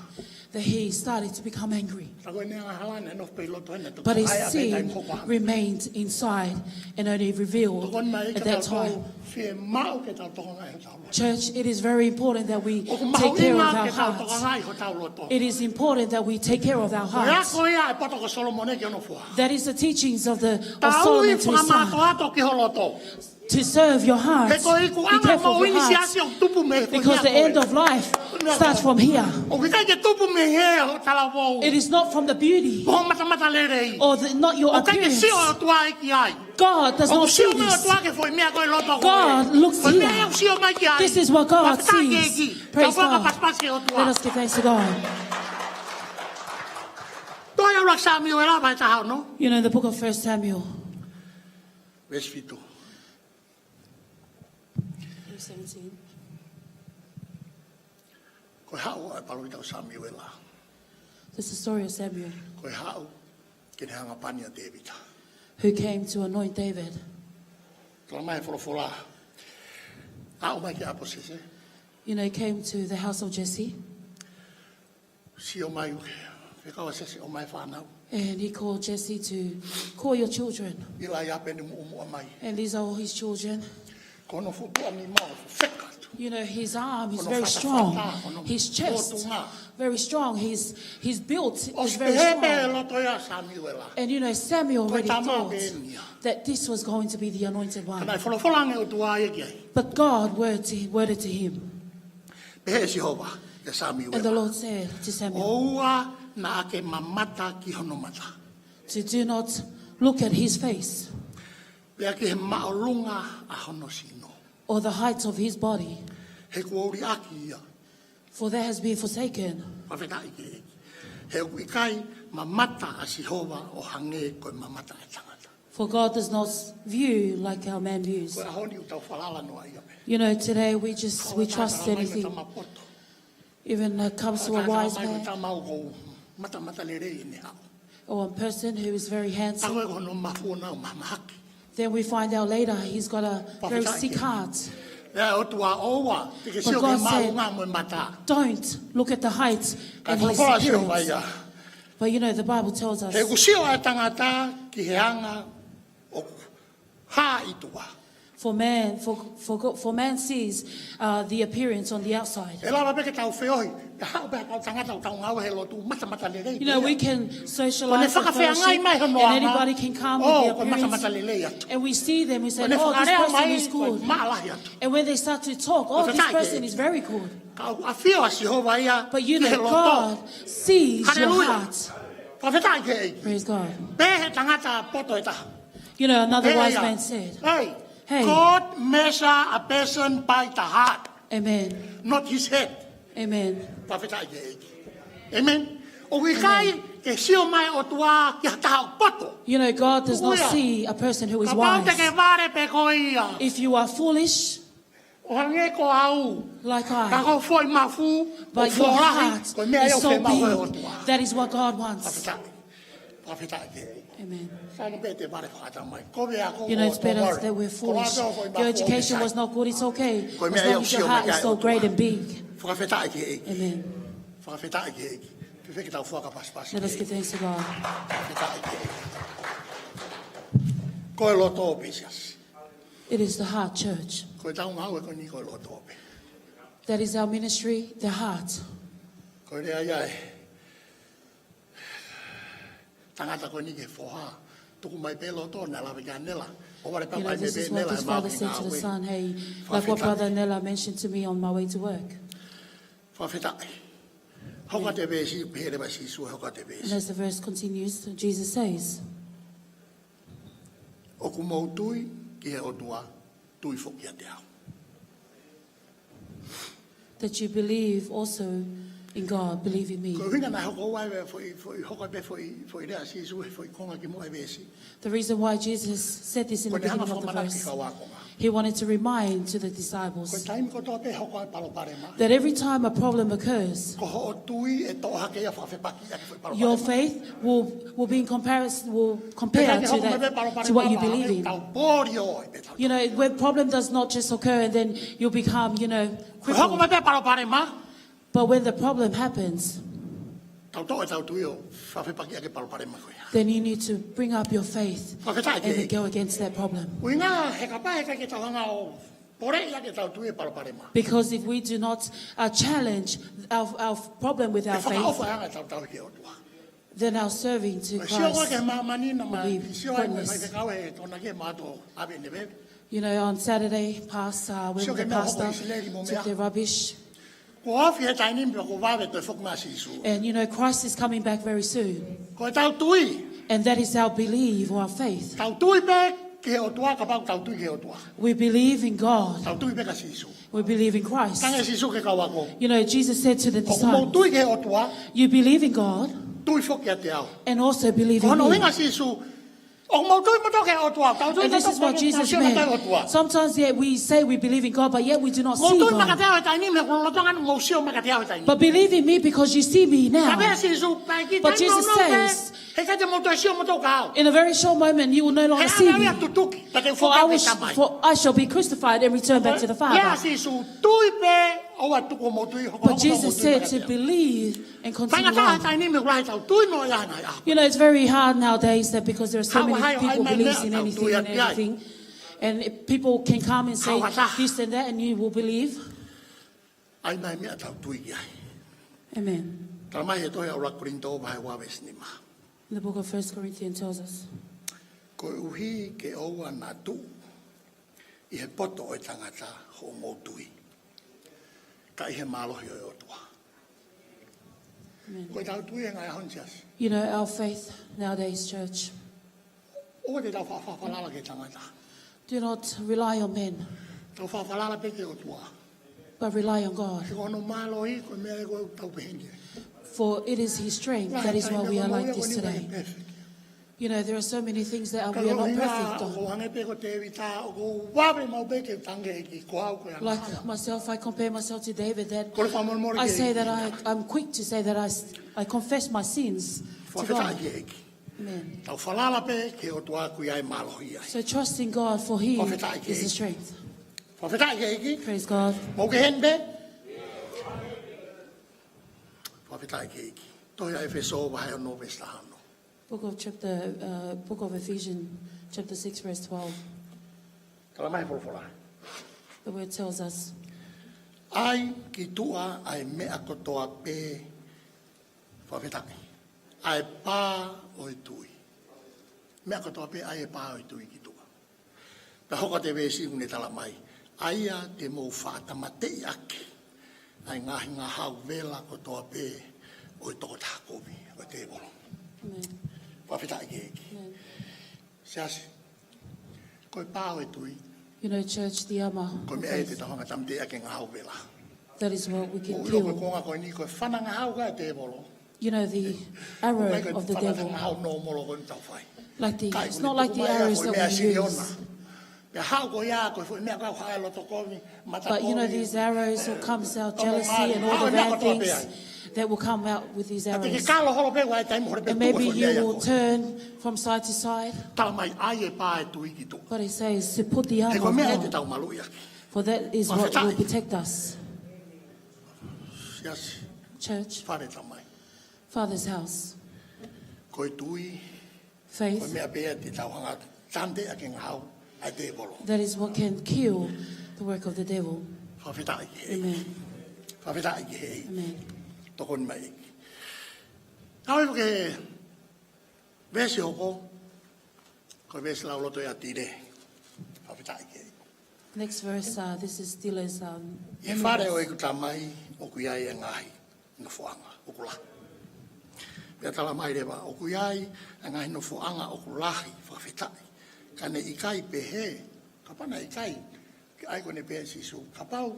that he started to become angry. Ka ko ʻene angahala naʻe nofo pē ʻi loto hena, But his sin remained inside and only revealed at that time. Tokoni mai ke tau fiemaʻu ke tau tokangaʻi hotau loto. Church, it is very important that we take care of our hearts. ʻOku mahuʻinga ke tau tokangaʻi hotau loto. It is important that we take care of our hearts. Ko e ako ia ʻa e poto ko Solomone ki hono foha. That is the teachings of the, of Solomon to his son. Tauhi fakamātoato ki ho loto. To serve your heart. He ko e ikuʻanga e moʻui ni, siasi, ʻoku tupu mei he foʻi meʻa ko ē. Because the end of life starts from here. ʻOku ʻikai ke tupu mei he talavou. It is not from the beauty. Mo e matamatalelei. Or the, not your appearance. ʻOku ʻikai ke sio e ʻOtua ki ai. God does not see this. ʻOku sio mai e ʻOtua ki he foʻi meʻa ko ē ʻi loto ko ē. God looks here. Ko e meʻa ia ʻoku sio mai ki ai. This is what God sees. Fakafetaʻi ki he ʻEiki. Praise God. Tau fakapasipasi ki he ʻOtua. Let us give thanks to God. Tohi ʻuluaki Samiuela vahe taha ono. You know, the book of First Samuel. Veesi fitu. Verse seventeen. Ko e haʻu ʻa e palōfita ko Samiuela. This is the story of Samuel. Ko e haʻu ke ne hanga ʻo pani ʻa Tēvita. Who came to anoint David. Talamai ʻe he folofola, aʻu mai ki he ʻapi ʻo Sese. You know, he came to the house of Jesse. Sio mai ʻo fekau ʻa Sese ʻo ʻomai e fānau. And he called Jesse to call your children. ʻIlaiape ʻene muʻomuʻa mai. And these are all his children. Ko hono fuʻu tuʻa nima ʻo fefeka atu. You know, his arm is Hono very fatafata, strong. hono His chest, potunga. Very strong. His, his built is ʻOsi very pehē pē he strong. Loto ia ʻa Samiuela. And you know, Samuel Ko e already tama thought pē ia. That this was going to be the anointed Ka naʻe one. folofola ange ʻOtua ia ki ai. But God worded, worded to him. Pehē ʻe Sihova kia Samuuela. And the Lord said to Samuel, ʻOua naʻa ke mamata ki hono mata. To do not look at his face Pea ki he māʻolunga ʻa hono sino. or the height of his body, He kuo liʻaki ia. for that has been forsaken. Fakafetaʻi ki he ʻEiki. He ʻoku ʻikai mamata ʻa Sihova ʻo hangē ko e mamata ʻa e tangata. For God does not view like our man views. Ko e ʻaho ni ʻoku tau falala noa ia pē. You know, today we just, we trust Tau mai anything. Tama poto. Even it comes to a Tau wise mai man. Tama ʻoku matamata lelei ʻene haʻu. Or a person who is very Ako handsome. e ko hono mafu ʻoku nau mamahaki. Then we find out later he's got a very Fakafetaʻi sick ki he heart. Lea ʻOtua ʻoua, te ke But sio ki God he said, māʻolunga mo e mata. Don't look at the height Ka and his folofola Sihova appearance. ia. But you know, the Bible tells us He ʻoku sio ʻa e tangata ki he anga ʻoku hā ʻi tuʻa. for man, for, for, God- for man sees uh, the appearance on the outside. ʻE lava pē ke tau feohi, ʻe haʻu pē ha kau tangata ʻoku tau ngāue he lotu matamata lelei. You know, we can socialize Ko e fakafeangai and mai fellowship, hono and anga. Anybody can come Oh, with the ko e matamata appearance. Lelei atu. And we see them, we say, Ko e "Oh, this fakalea person mai, is ko e good." Maʻalahi atu. And when they start to talk, "Oh, this Fakafetaʻi ki he person is very good." Ka ʻoku ʻafio ʻa Sihova ia But you ki he know, loto. God sees your Haleluia. Heart. Fakafetaʻi ki he ʻEiki. Praise God. Pehē he tangata poto ʻe taha. You know, another Hey, wise uh, man said, Hey, Hey. God measure a person by the heart, "Amen. Not his head. Amen." Fakafetaʻi ki he ʻEiki. Amen. ʻOku ʻikai ke sio mai ʻOtua ki ha taha poto. You know, God does not Haleluia. See a person who is Kapau te wise. Ke vale pē koe ia. If you are foolish, ʻO hangē ko au. Like I. Ka ko e foʻi mafu, But ʻoku your fuoloa, heart ko e meʻa ia is ʻoku so fiemaʻu ʻe he big. ʻOtua. That is what God wants. Fakafetaʻi. Fakafetaʻi ki he ʻEiki. Amen. Sai no pē te vale fakatau mai. Ko vea ko You know, o it's better tō vale. that we're Ko foolish. lava ko e Your mafu education ʻoku was not good, it's okay. Ko e As meʻa long ʻoku as your sio mai heart ki is ai so ʻOtua. Great and big. Fakafetaʻi ki he ʻEiki. Amen. Fakafetaʻi ki he ʻEiki. Ke feketau fakapasipasi. Let us give thanks to God. Fakafetaʻi ki he ʻEiki. Ko e loto pē siasi. It is the heart, church. Ko e tau ngāue ko eni ko e loto pē. That is our ministry, the heart. Ko e lea ia ʻa e tangata ko eni ki he foha. Tuku mai pē loto, naʻe lave ki ai ʻa Nela. ʻO vale pē You know, mai this pē is what Nela this ʻe father maʻu said to the ngāue. Son, "Hey, like what Fakafetaʻi. Brother Nela mentioned to me on my way to work." Fakafetaʻi. Hoko atu e veesi, pehē leva ʻe Sīsū, hoko atu e And veesi. as the verse continues, Jesus says, ʻOku mou tui ki he ʻOtua, tui foki kiate au. "That you believe also in God, believe in me." Ko e ʻuhinga naʻe hoko ai e foʻi, foʻi, hoko ai pē foʻi, foʻi lea ʻa Sīsū he foʻi konga kimuʻa e veesi. The reason why Jesus said this in the Ko e hanga beginning of the fakamanatu ki verse, he kau ākonga. He wanted to remind to the Ko e disciples taimi kotoa pē hoko ai e palopalema. That every time a problem occurs, Ko hoʻo tui ʻe toʻo hake ia fakafepaki ʻaki e foʻi palopalema. your faith will, will be in comparison, will compare to that, to what you believe in. Tau pōlio ai pē tau. You know, when problem does not just occur and then you become, you know, Ko e hoko crippled. Mai pē palopalema. But when the problem happens, Tau toʻo e tau tui ʻo fakafepaki ʻaki e palopalema ko ia. Then you need to bring up your faith Fakafetaʻi ki he and go against that problem. ʻUhinga he kapau he ʻikai ke tau hanga ʻo poleʻi ʻaki e tau tui e palopalema. Because if we do not uh, challenge our, our problem with our Fakaʻofa faith, e anga e tau tui ki he ʻOtua. Then our serving to Sio ko e Christ. Māmani na ma Will be sio ai mai witness. Ke kau he tona ke mātou ʻave ne veve. You know, on Saturday past, uh, when Sio the ke mea hoko pastor ʻIsileli mo took meʻa. the rubbish, Ko ofi he taimi ni pea ko vave toe foki mai ʻa Sīsū. And you know, Christ is coming back very soon. Ko e tau tui. And that is our belief or our faith. Tau tui pē ki he ʻOtua, kapau tau tui ki he ʻOtua. We believe in God. Tau tui pē kia Sīsū. We believe in Christ. Talaange ʻe Sīsū ki he kau ako. You know, Jesus said to the ʻOku mou disciples, tui ki he ʻOtua, "You believe in God tui foki kiate au. and also believe Ko in hono me." ʻuhinga Sīsū. ʻOku mou tui moutolu ki he ʻOtua. Tau tui And this is what moutolu, Jesus tau sio mai ki he meant. ʻOtua. Sometimes, yet we say we believe in God, but yet we do not Mou see tui mai God. kiate au he taimi ni, he ko loto anga mou sio mai kiate au he taimi ni. But believe in me because you see me Ka now. pehē ʻe Sīsū, pea ki he But taimi Jesus nounou pē, says, he ʻikai te mou toe sio moutolu kia au. In a very short moment, you will no longer see me. He ʻe au ia tutuki, pea te u For foki I, atu ki he was, Tamai. for I shall be crucified and return back to the Lea Father. ʻa Sīsū, tui pē, ʻoua tuku mou tui, hoko, But hoko Jesus mou tui said mai to kiate au. believe and continue Faingataʻa he on. taimi ni, ʻoku lahi e tau tui noa ia he ngaahi ʻaho. You know, it's very hard nowadays that because there are so Haʻu many hai ʻo ʻai people mai believing meʻa, in tau anything tui and atu ai. everything, and if people can come and say Haʻu atu. This and that, and you will believe. ʻAi mai meʻa tau tui ki ai. Amen. Tala mai he tohi ʻa ʻUluaki Kolinitō vahe ua veesi nima. The book of First Corinthians tells us, Koeʻuhi ke ʻoua naʻa tuʻu ʻi he poto ʻo e tangata hoʻomou tui, ka ʻi he mālohi ʻo e ʻOtua. Amen. Ko ʻetau tui he ngaahi ʻaho ni, siasi. You know, our faith nowadays, church, ʻOua te tau fa-, fa-, falala ki he tangata. Do not rely on men, Tau fa-, falala pē ki he ʻOtua. but rely on God. He ko hono mālohi, ko e meʻa ia ʻoku tau pehē ni. For it is his strength, that is why we are like this today. Ngaahi taimi ʻoku ʻikai ke perfect. You know, there are so many things that are, we are not perfect on. Ka ʻoku hangē pē ko Tēvita, ʻoku ou vave maʻu pē ke tangi ki he ʻEiki, ko au ko e angahala. Like myself, I compare myself to David, that Ko e fakamolemole I ki he say that ʻEiki. I, I'm quick to say that I s-, I confess my sins to God. Fakafetaʻi ki he ʻEiki. Amen. Tau falala pē ki he ʻOtua, ko ia ʻoku mālohi ai. So trust in God, for he is the strength. Fakafetaʻi ki he ʻEiki. Fakafetaʻi ki he ʻEiki. Praise God. Mou kei heni pē. Fakafetaʻi ki he ʻEiki. Tohi ʻa ʻEfesō vahe ono veesi taha ono. Book of chapter, uh, book of Ephesians, chapter six, verse twelve. Tala mai he folofola. The word tells us, ʻAi ki tuʻa ʻa e meʻa kotoa pē, fakafetaʻi, ʻa e pā ʻo e tui. Meʻa kotoa pē, ʻai e pā ʻo e tui ki tuʻa. Pea hoko atu e veesi ʻoku ne tala mai, ʻa ia te mou faʻa tāmateʻi ʻaki ʻa e ngaahi ngahau vela kotoa pē ʻo e tokotaha kovi, ʻo e tēvolo. Amen. Fakafetaʻi ki he ʻEiki. Amen. Siasi, ko e pā ʻo e tui. You know, church, the armor of faith. Ko e meʻa ia te tau hanga ʻo tāmateʻi ʻaki e ngahau vela. That is what we can kill. ʻOku ʻilo ko e konga ko eni, ko e fana ngahau ʻa e tēvolo. You know, the arrow of the devil. ʻOku ʻikai ko e fana ngahau nōmolo ko eni ʻoku tau fai. Like the, it's not like the arrows that we use. Ka ʻoku ne tuku mai ʻa e foʻi meʻa Siliona. Pea haʻu ko ia ko e foʻi meʻa ko ē ʻoku haʻu ʻi loto kovi, matakovi. But you know, these arrows will come out, jealousy and all of that things that will come out with these arrows. Haʻu e meʻa kotoa pē ai. Ka te ke kalo holo pē ʻi he taimi holo pē. And maybe you will turn from side to side. Tala mai ʻai e pā ʻo e tui ki tuʻa. But it says to put the armor of God. He ko e meʻa ia te tau maluʻi ʻaki. For that is what will protect us. Fakafetaʻi. Siasi. Church. Fale Tamai. Father's house. Ko e tui. Faith. Ko e meʻa pē ia te tau hanga ʻo tāmateʻi ʻaki e ngahau ʻa e tēvolo. That is what can kill the work of the devil. Fakafetaʻi ki he ʻEiki. Amen. Fakafetaʻi ki he ʻEiki. Amen. Tokoni mai ʻEiki. Tau hifo ki he veesi hoko, ko e veesi lauloto ia ʻa Tile. Fakafetaʻi ki he ʻEiki. Next verse, uh, this is Tile's, um, memory verse. ʻI he fale ʻo ʻeku Tamai ʻoku ʻi ai e ngaahi nofoʻanga ʻoku lahi. Pea tala mai leva, ʻoku ʻi ai e ngaahi nofoʻanga ʻoku lahi, fakafetaʻi. Ka ne ʻikai pehē, kapau naʻe ʻikai, ʻa ia ko ʻene pehē ʻe Sīsū, kapau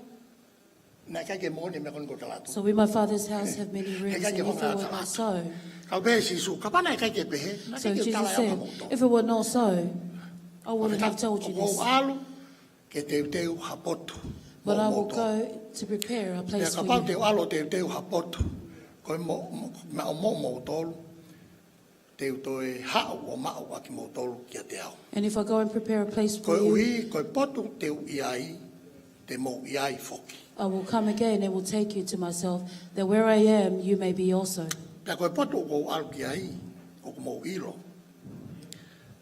naʻe ʻikai ke moʻoni e meʻa ko eni kuo u tala atu. So in my Father's house have many rooms, and if it were not so. Ka pehē ʻe Sīsū, kapau naʻe ʻikai ke pehē, naʻe ʻikai ke u tala ʻe au kiate kimoutolu. So Jesus said, if it were not so, I wouldn't have told you this. Fakafetaʻi, ʻoku ou ʻalu ke teuteu ha potu moʻomoutolu. But I will go to prepare a place for you. Pea kapau te u ʻalu ʻo teuteu ha potu, ko e mo-, mo-, maʻa moʻomoutolu, te u toe haʻu ʻo maʻu ʻa kimoutolu kiate au. And if I go and prepare a place for you, Koeʻuhi, ko e potu te u ʻi ai, te mou ʻi ai foki. I will come again and will take you to myself, that where I am, you may be also. Pea ko e potu ʻoku ou ʻalu ki ai, ʻoku mou ʻilo.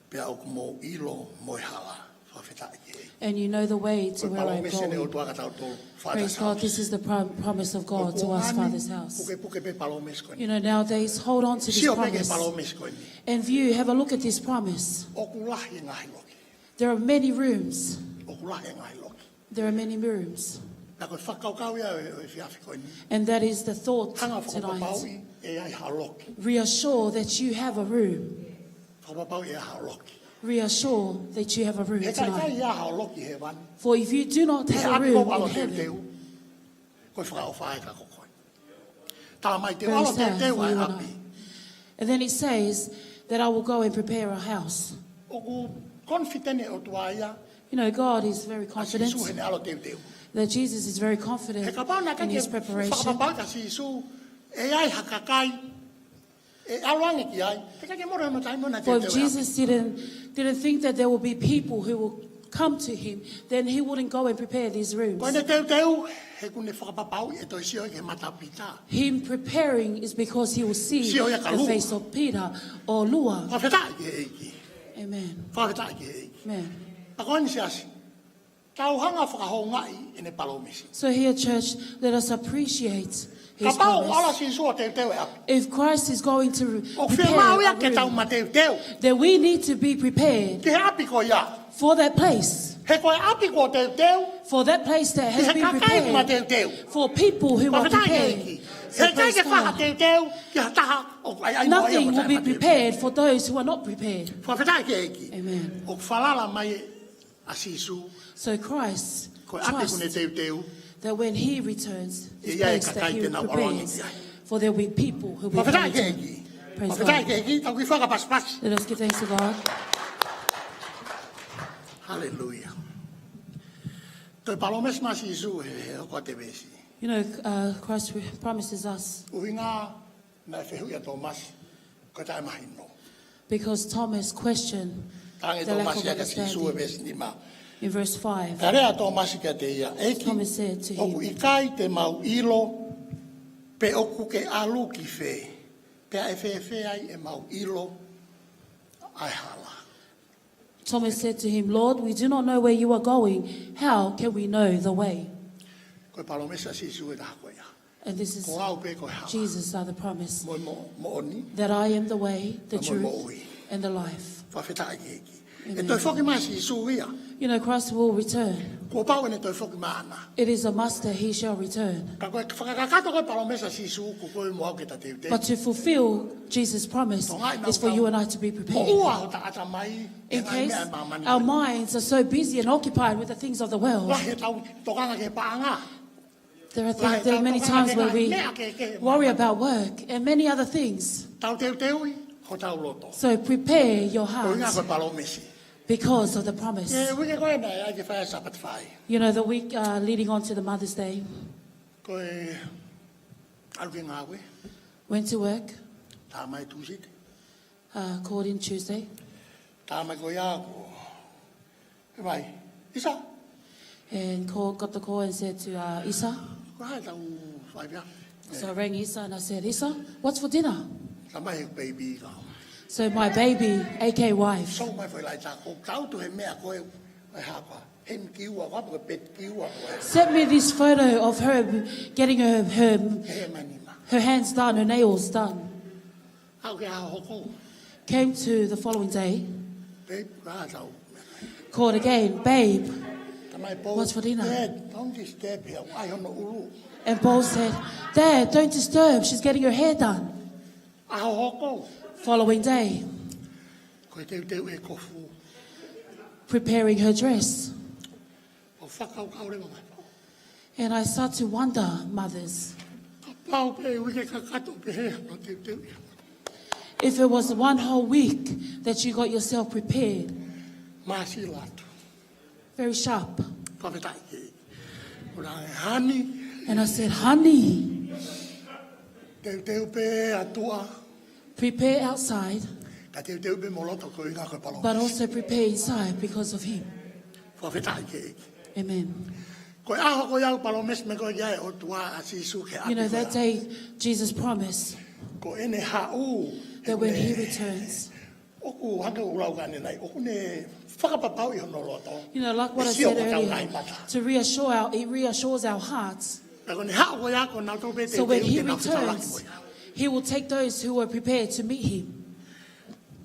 Pea ʻoku mou ʻilo mo e hala. Fakafetaʻi ki he ʻEiki. And you know the way to where I am going. Ko e palōmesi ʻa e ʻOtua kiate kitautolu, Father's house. Praise God, this is the prom-, promise of God to us, Father's house. ʻOku ou ʻoange, pukepuke pē palōmesi ko eni. You know, nowadays, hold on to this promise. Sio pē ki he palōmesi ko eni. And view, have a look at this promise. ʻOku lahi e ngaahi loki. There are many rooms. ʻOku lahi e ngaahi loki. There are many rooms. Pea ko e fakakaukau ia ʻo e, ʻo e efiafi ko eni. And that is the thought tonight. Hanga ʻo fakapapauʻi ʻe ʻi ai haʻo loki. Reassure that you have a room. Fakapapauʻi ʻe ʻi ai haʻo loki. Reassure that you have a room tonight. He ka ʻikai ʻi ai haʻo loki ʻi hēvani. For if you do not have a room in heaven, Ko e fakaʻofa ia kiate koe. Tala mai te u ʻalu ʻo teuteu ʻa e ʻapi. And then it says that I will go and prepare a house. ʻOku confident e ʻOtua ia. You know, God is very confident. ʻA Sīsū heʻene ʻalu ʻo teuteu. That Jesus is very confident in his preparation. He kapau naʻe ʻikai ke fakapapauʻi kia Sīsū ʻe ʻi ai ha kakai ʻe ʻalu ange ki ai, he ʻikai ke mole hono taimi ʻo ne teuteu e ʻapi. For if Jesus didn't, didn't think that there will be people who will come to him, then he wouldn't go and prepare these rooms. Ko ʻene teuteu, he ʻoku ne fakapapauʻi ʻe toe sio ki he mata ʻo Pita. Him preparing is because he will see the face of Peter or Lua. Sio ia ki he kalua. Fakafetaʻi ki he ʻEiki. Amen. Fakafetaʻi ki he ʻEiki. Amen. Pea ko eni siasi. Tau hanga ʻo fakahoungaʻi ʻene palōmesi. So here, church, let us appreciate his Kapau ʻoku ʻalu ʻa promise. Sīsū ʻo teuteu e ʻapi, If Christ is going to re- ʻoku prepare fiemaʻu ia a ke tau room, mateuteu then we need to be prepared ki he ʻapi ko ia. for that place. He ko e ʻapi kuo teuteu For that place that ki has he been kakai prepared mateuteu. For people who are Fakafetaʻi ki he prepared. ʻEiki. So He ʻikai praise ke God. fakateuteu ki ha taha ʻoku ʻai ʻai noa ia Nothing mo will be taʻe mateuteu. Prepared for those who are not prepared. Fakafetaʻi ki he ʻEiki. Amen. ʻOku falala mai ʻa Sīsū So Christ ko e ʻapi kuo ne trusts teuteu. that when he returns, Ia this ia e place that kakai he te nau ʻalu ange prepares, ki ai. For there will be people who will Fakafetaʻi come ki he to ʻEiki. him. Praise Fakafetaʻi ki he God. ʻEiki. Tau kiʻi fakapasipasi. Let us give thanks to God. Haleluia. Toe palōmesi mai ʻa Sīsū he, he hoko atu e veesi. You know, uh, Christ re- promises us, ʻUhinga naʻe fehuʻi ʻa Tōmasi ko e taʻemahino. Because Thomas questioned Tangi the lack of Tōmasi ia kia Sīsū e understanding. Veesi nima. In verse five, Ka lea ʻa Tōmasi kiate ia, ʻEiki, Thomas said to ʻoku him, ʻikai te mau ʻilo pe ʻoku ke ʻalu ki fē, pea ʻe fēfē ai ʻemau ʻilo ʻa e hala? Thomas said to him, Lord, we do not know where you are going. How can we know the way? Ko e palōmesi ʻa Sīsū e taha ko ia. And this is Ko au pē ko e hala. Jesus are the promise. Mo, mo, moʻoni. That I am the way, the Mo, truth, moʻui. And the life. Fakafetaʻi ki he ʻEiki. Amen. ʻE toe foki mai ʻa Sīsū ia. You know, Christ will return. Kuo pau ʻene toe foki mai ʻaʻana. It is a must that he shall return. Ka ko e fakakakato ko e palōmesi ʻa Sīsū ko koe mo au ke ta teuteu. But to fulfill Jesus' promise is for you and I to be prepared. Moʻua hota ʻatamai, In ʻe ngai case meʻa ʻa māmani. Our minds are so busy and occupied with the things of the world, Lahi ʻetau tokanga ki he paʻanga. there are, things, there are many times where we worry about work and many other things. Tau teuteuʻi hotau loto. So prepare your Ko e ʻuhinga ko heart e palōmesi. Because of the promise. Ko e uike ko ē naʻe ʻai ke fai Sāpate Faʻē. You know, the week uh, leading on to the Mother's Day, Ko e ʻalu ki he ngāue. Went to work, Tā mai Tūsite. Uh, called in Tuesday. Tā mai ko ia ko. He mai. Isa. And called, got the call and said to uh, Isa. Ko hai tau fai pia. So I rang Isa and I said, Isa, what's for dinner? Tā mai he baby ka. So my baby, A K wife, So mai fai lai tā ko. Tau tu he meʻa ko e. Ai hapa. He mi kiua ko apa ko pet kiua ko. Sent me this photo of her getting her, her, He manima. Her hands done, her nails done. Au ke a hoko. Came to the following day, Babe, ka tau. Called again, Babe, Tamai Paul. What's for dinner? Dad, don't disturb him. Ai hono ulu. And Paul said, Dad, don't disturb, she's getting her hair done. A hoko. Following day, Ko e teuteu e kofu. Preparing her dress. O fakau kau le mama. And I start to wonder, mothers, Kapau pe uike kakato pe he no teuteu ia. If it was one whole week that you got yourself prepared. Māsila atu. Very sharp. Fakafetaʻi ki he ʻEiki. Ko e honey. And I said, Honey, Teuteu pe ʻa tuʻa. Prepare outside, Ka teuteu pe mo loto ko e ʻuhinga ko e palōmesi. But also prepare inside because of him. Fakafetaʻi ki he ʻEiki. Amen. Ko e ʻaho ko ia ʻoku palōmesi mai ko ia ʻe he ʻOtua ʻa Sīsū ke ʻalu. You know, that day, Jesus promised Ko ʻene haʻu. That when he returns, ʻOku hangē ko ʻeku lau ko eni, ʻoku ne fakapapauʻi hono loto. You know, like what I ʻE sio said ko tau earlier, nai mata. To reassure our, it reassures our hearts. Ka ko ʻene haʻu ko ia ko nautolu pe So when he teuteu te nau fetaulaki mo returns, ia. He will take those who were prepared to meet him.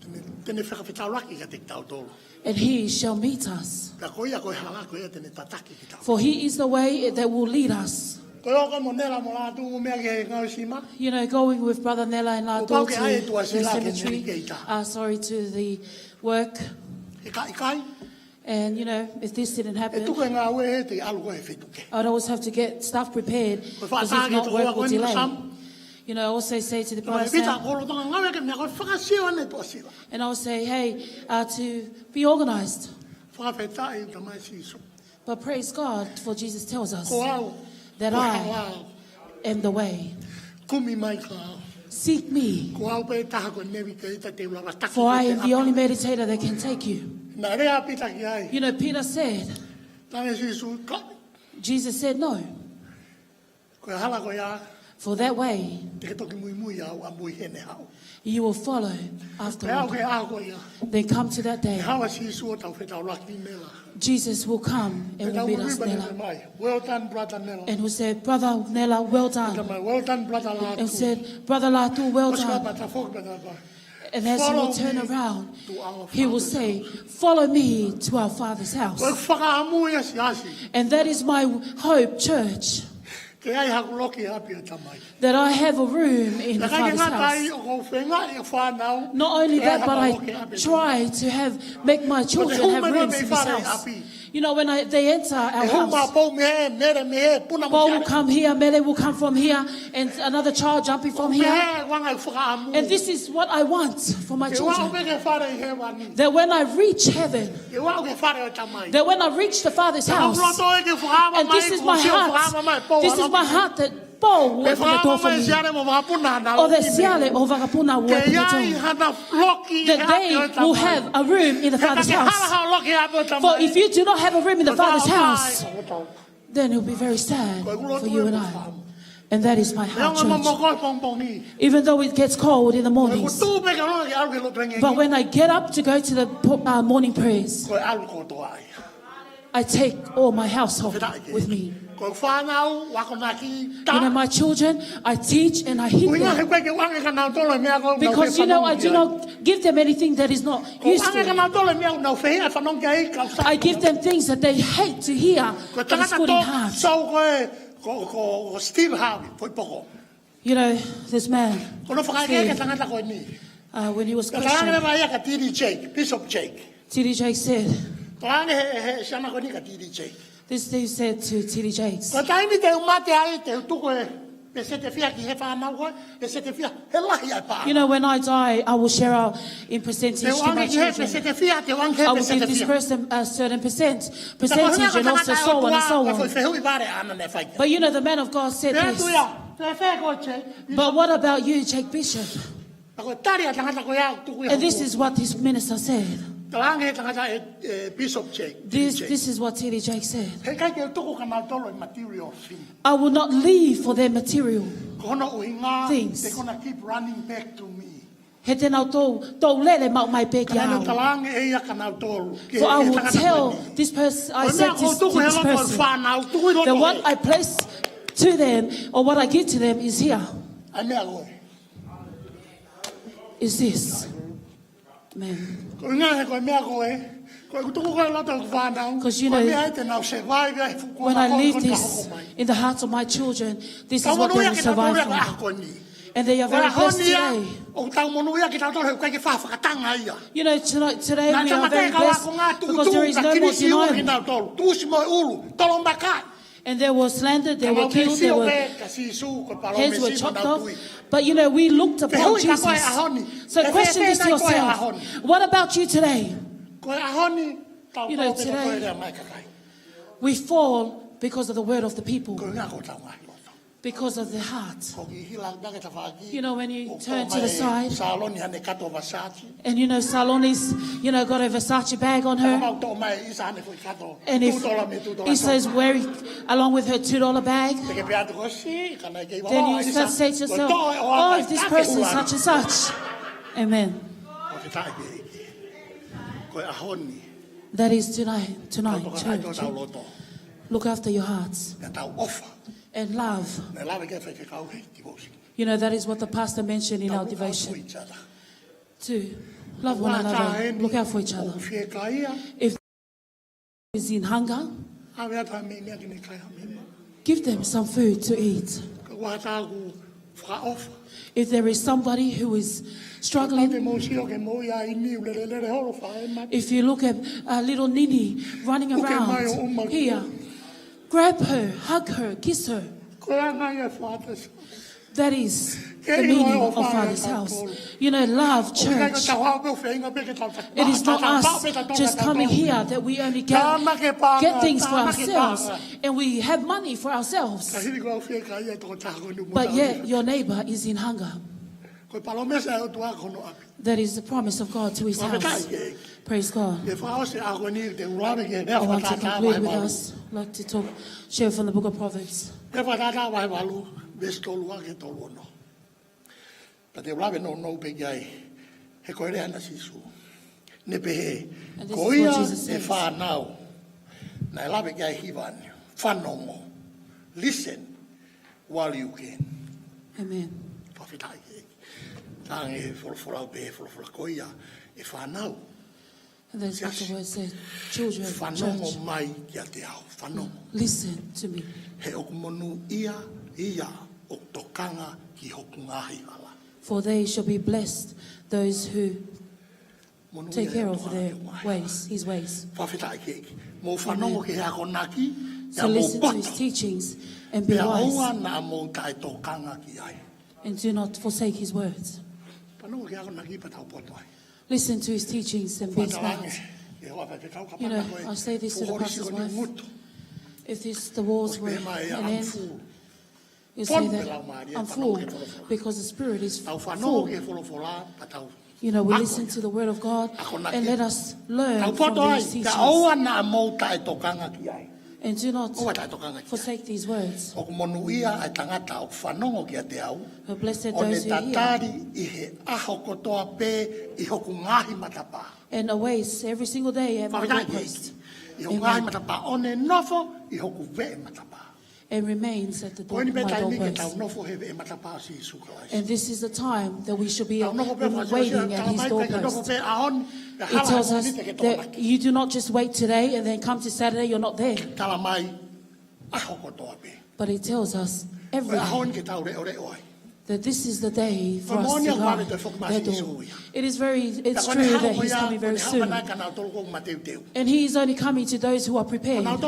Te ne, te ne fakafetaulaki kiate kitautolu. And he shall meet us. Ka ko ia ko e hala ko ia te ne tataki kitautolu. For he is the way that will lead us. Ko e ʻoka mo Nela mo Lātū mo meʻa ki he ngāue sima. You know, going with Brother Nela and Kuo Lātū pau ke ʻai e to tuʻa the sila ke cemetery, Nelikeita. Uh, sorry, to the work. ʻIkai, ʻikai. And, you know, if this didn't ʻE happen, tuku e ngāue he te ʻalu ko e fetuke. I'd always have to get stuff prepared Ko e because there's faʻataha not ke work toko or ko delay. Sam. You know, I also say to the Tamai brother Pita, Sam, ko lo tonga ngāue ke mea ko e fakasio ʻene tuʻa sila. And I'll say, hey, uh, to be organized. Fakafetaʻi Tamai Sīsū. But praise God, for Jesus tells us Ko au. That Ko I au. Am the way. Kumi mai ka au. Seek me, Ko au pe taha ko e Nelikeita te u lava taki. For I am the only Ko meditator that can take you. Naʻe lea Pita ki ai. You know, Peter said, Tane Sīsū ka. Jesus said, no. Ko e hala ko ia. For that way, Te ke toki muimui au, ʻamui heni haʻu. You will follow after Pea ʻoku me. ke ako ia. Then come to that day. Hawa Sīsū ʻo tau fetau laki mela. Jesus will come and will Fetau meet muimui us, pea ne Nela. Mai. Well done, brother Nela. And will say, "Brother Nela, well done." Tamai, well done, brother Latu. And said, "Brother Latu, well Oscar done." Patafok, brother. And as he will turn around, he will say, "Follow me to our Father's house." Ko e fakaʻamu ia siasi. And that is my hope, church, Ke ai haku loki ʻapi ʻa Tamai. that I have a room in the Na kai ke Father's ngata ai house. ʻOku ou feinga ʻi fale ʻo fānau. Not only Ke that, ai but haku I loki ʻapi ʻa Tamai. try to have make my children have rooms in this house. You know, when I, they enter our house, Pau mei he, Mele mei he, puna Paul mo will come here, Mele will come from here, and another child jumping from here. Wanga fakaʻamu. And this is what I want for my Ke ʻalu children, ke fale ʻi hēvani. That when I reach heaven, Ke ʻalu ke fale ʻo Tamai. That when I reach the Father's house, Loto e ke fakaʻamu And this is my heart. This is my heart that Paul will open the door for me. Or the siale or vakapuna will open the door. That they will have a room in the Father's house. For if you do not have a room in the Father's house, then it'll be very sad for you and I. And that is my heart, church. Even though it gets cold in the mornings. But when I get up to go to the po- uh, morning prayers, I take all my household with me. You know, my children, I teach and I hit them. Because, you know, I do not give them anything that is not used to. I give them things that they hate to hear, but it's good in heart. You know, this man, Steve, uh, when he was questioned, T D Jakes said, this Steve said to T D Jakes, you know, when I die, I will share out in percentage to my children. I will give this person a certain percent, percentage, and also so on and so on. But you know, the man of God said this, but what about you, Jake Bishop? And this is what this minister said. This, this is what T D Jakes said. I will not leave for their material things. He te nau tou, tou lele maʻu mai pē kiate au. For I will tell this person, I said this to this person, that what I place to them or what I give to them is here. Is this. Amen. Because, you know, when I leave this in the hearts of my children, this is what they will survive from. And they are very blessed today. You know, tonight, today we are very blessed because there is no more denial. And they were slandered, they were killed, their heads were chopped off. But you know, we looked upon Jesus. So question this to yourself, what about you today? You know, today we fall because of the word of the people, because of the heart. You know, when you turn to the side, and you know, Saloni's, you know, got a Versace bag on her. And if he says, wearing along with her two dollar bag, then you start to say to yourself, "Oh, if this person is such and such." Amen. That is tonight, tonight, church. Look after your hearts and love. You know, that is what the pastor mentioned in our devotion. To love one another, look out for each other. If is in hunger, give them some food to eat. If there is somebody who is struggling, if you look at uh, little Nini running around here, grab her, hug her, kiss her. That is the meaning of Father's house. You know, love, church. It is not us just coming here that we only get, get things for ourselves and we have money for ourselves. But yet your neighbor is in hunger. That is the promise of God to his house. Praise God. I want to conclude with us. I'd like to talk, share from the book of Proverbs. Veesi tolu ua ki he tolu ono. Ka te u lave nounou pē ki ai, he ko e lea ʻa Sīsū. Ne pehē, And this ko is what ia Jesus e says. Fānau naʻe lave ki ai ʻa e hiva ni. Fanongo. Listen while you can. Amen. Fakafetaʻi ki he ʻEiki. Tangi folofola pē, folofola ko ia e fānau. And that's what the word said. Children, fanongo church, mai kiate au, fanongo. Listen to me. He ʻoku monūʻia ia ʻoku tokanga ki hoku ngaahi hala. For they shall be blessed, those who monūʻia take care of their ways, his ways. Fakafetaʻi ki he ʻEiki. Mou fanongo ki he akonaki, pea mou poto. So listen to his teachings and be wise. Pea ʻoua naʻa mou taʻetokanga ki ai. And do not forsake his words. Fanongo ki he akonaki pea tau poto ai. Listen to his teachings and be smart. You know, I say this to the pastor's wife. If this, the wars were an end, you say that I'm full because the spirit is full. You know, we listen to the word of God and let us learn from these teachings. And do not forsake these words. But blessed those who hear. ʻO ne tatali ʻi he ʻaho kotoa pē ʻi hoku ngaahi matapā. And always, every single day at my doorpost. ʻI hoku ngaahi matapā, ʻo ne nofo ʻi hoku veʻe matapā. And remains at the door, my doorpost. Ko eni pē taimi ke tau nofo he veʻe matapā ʻo Sīsū Kalaisi. And this is the time that we should be waiting at his doorpost. It tells us that you do not just wait today and then come to Saturday, you're not there. Tala mai ʻaho kotoa pē. But it tells us every day that this is the day for us to guard that door. It is very, it's true that he's coming very soon. And he is only coming to those who are prepared. And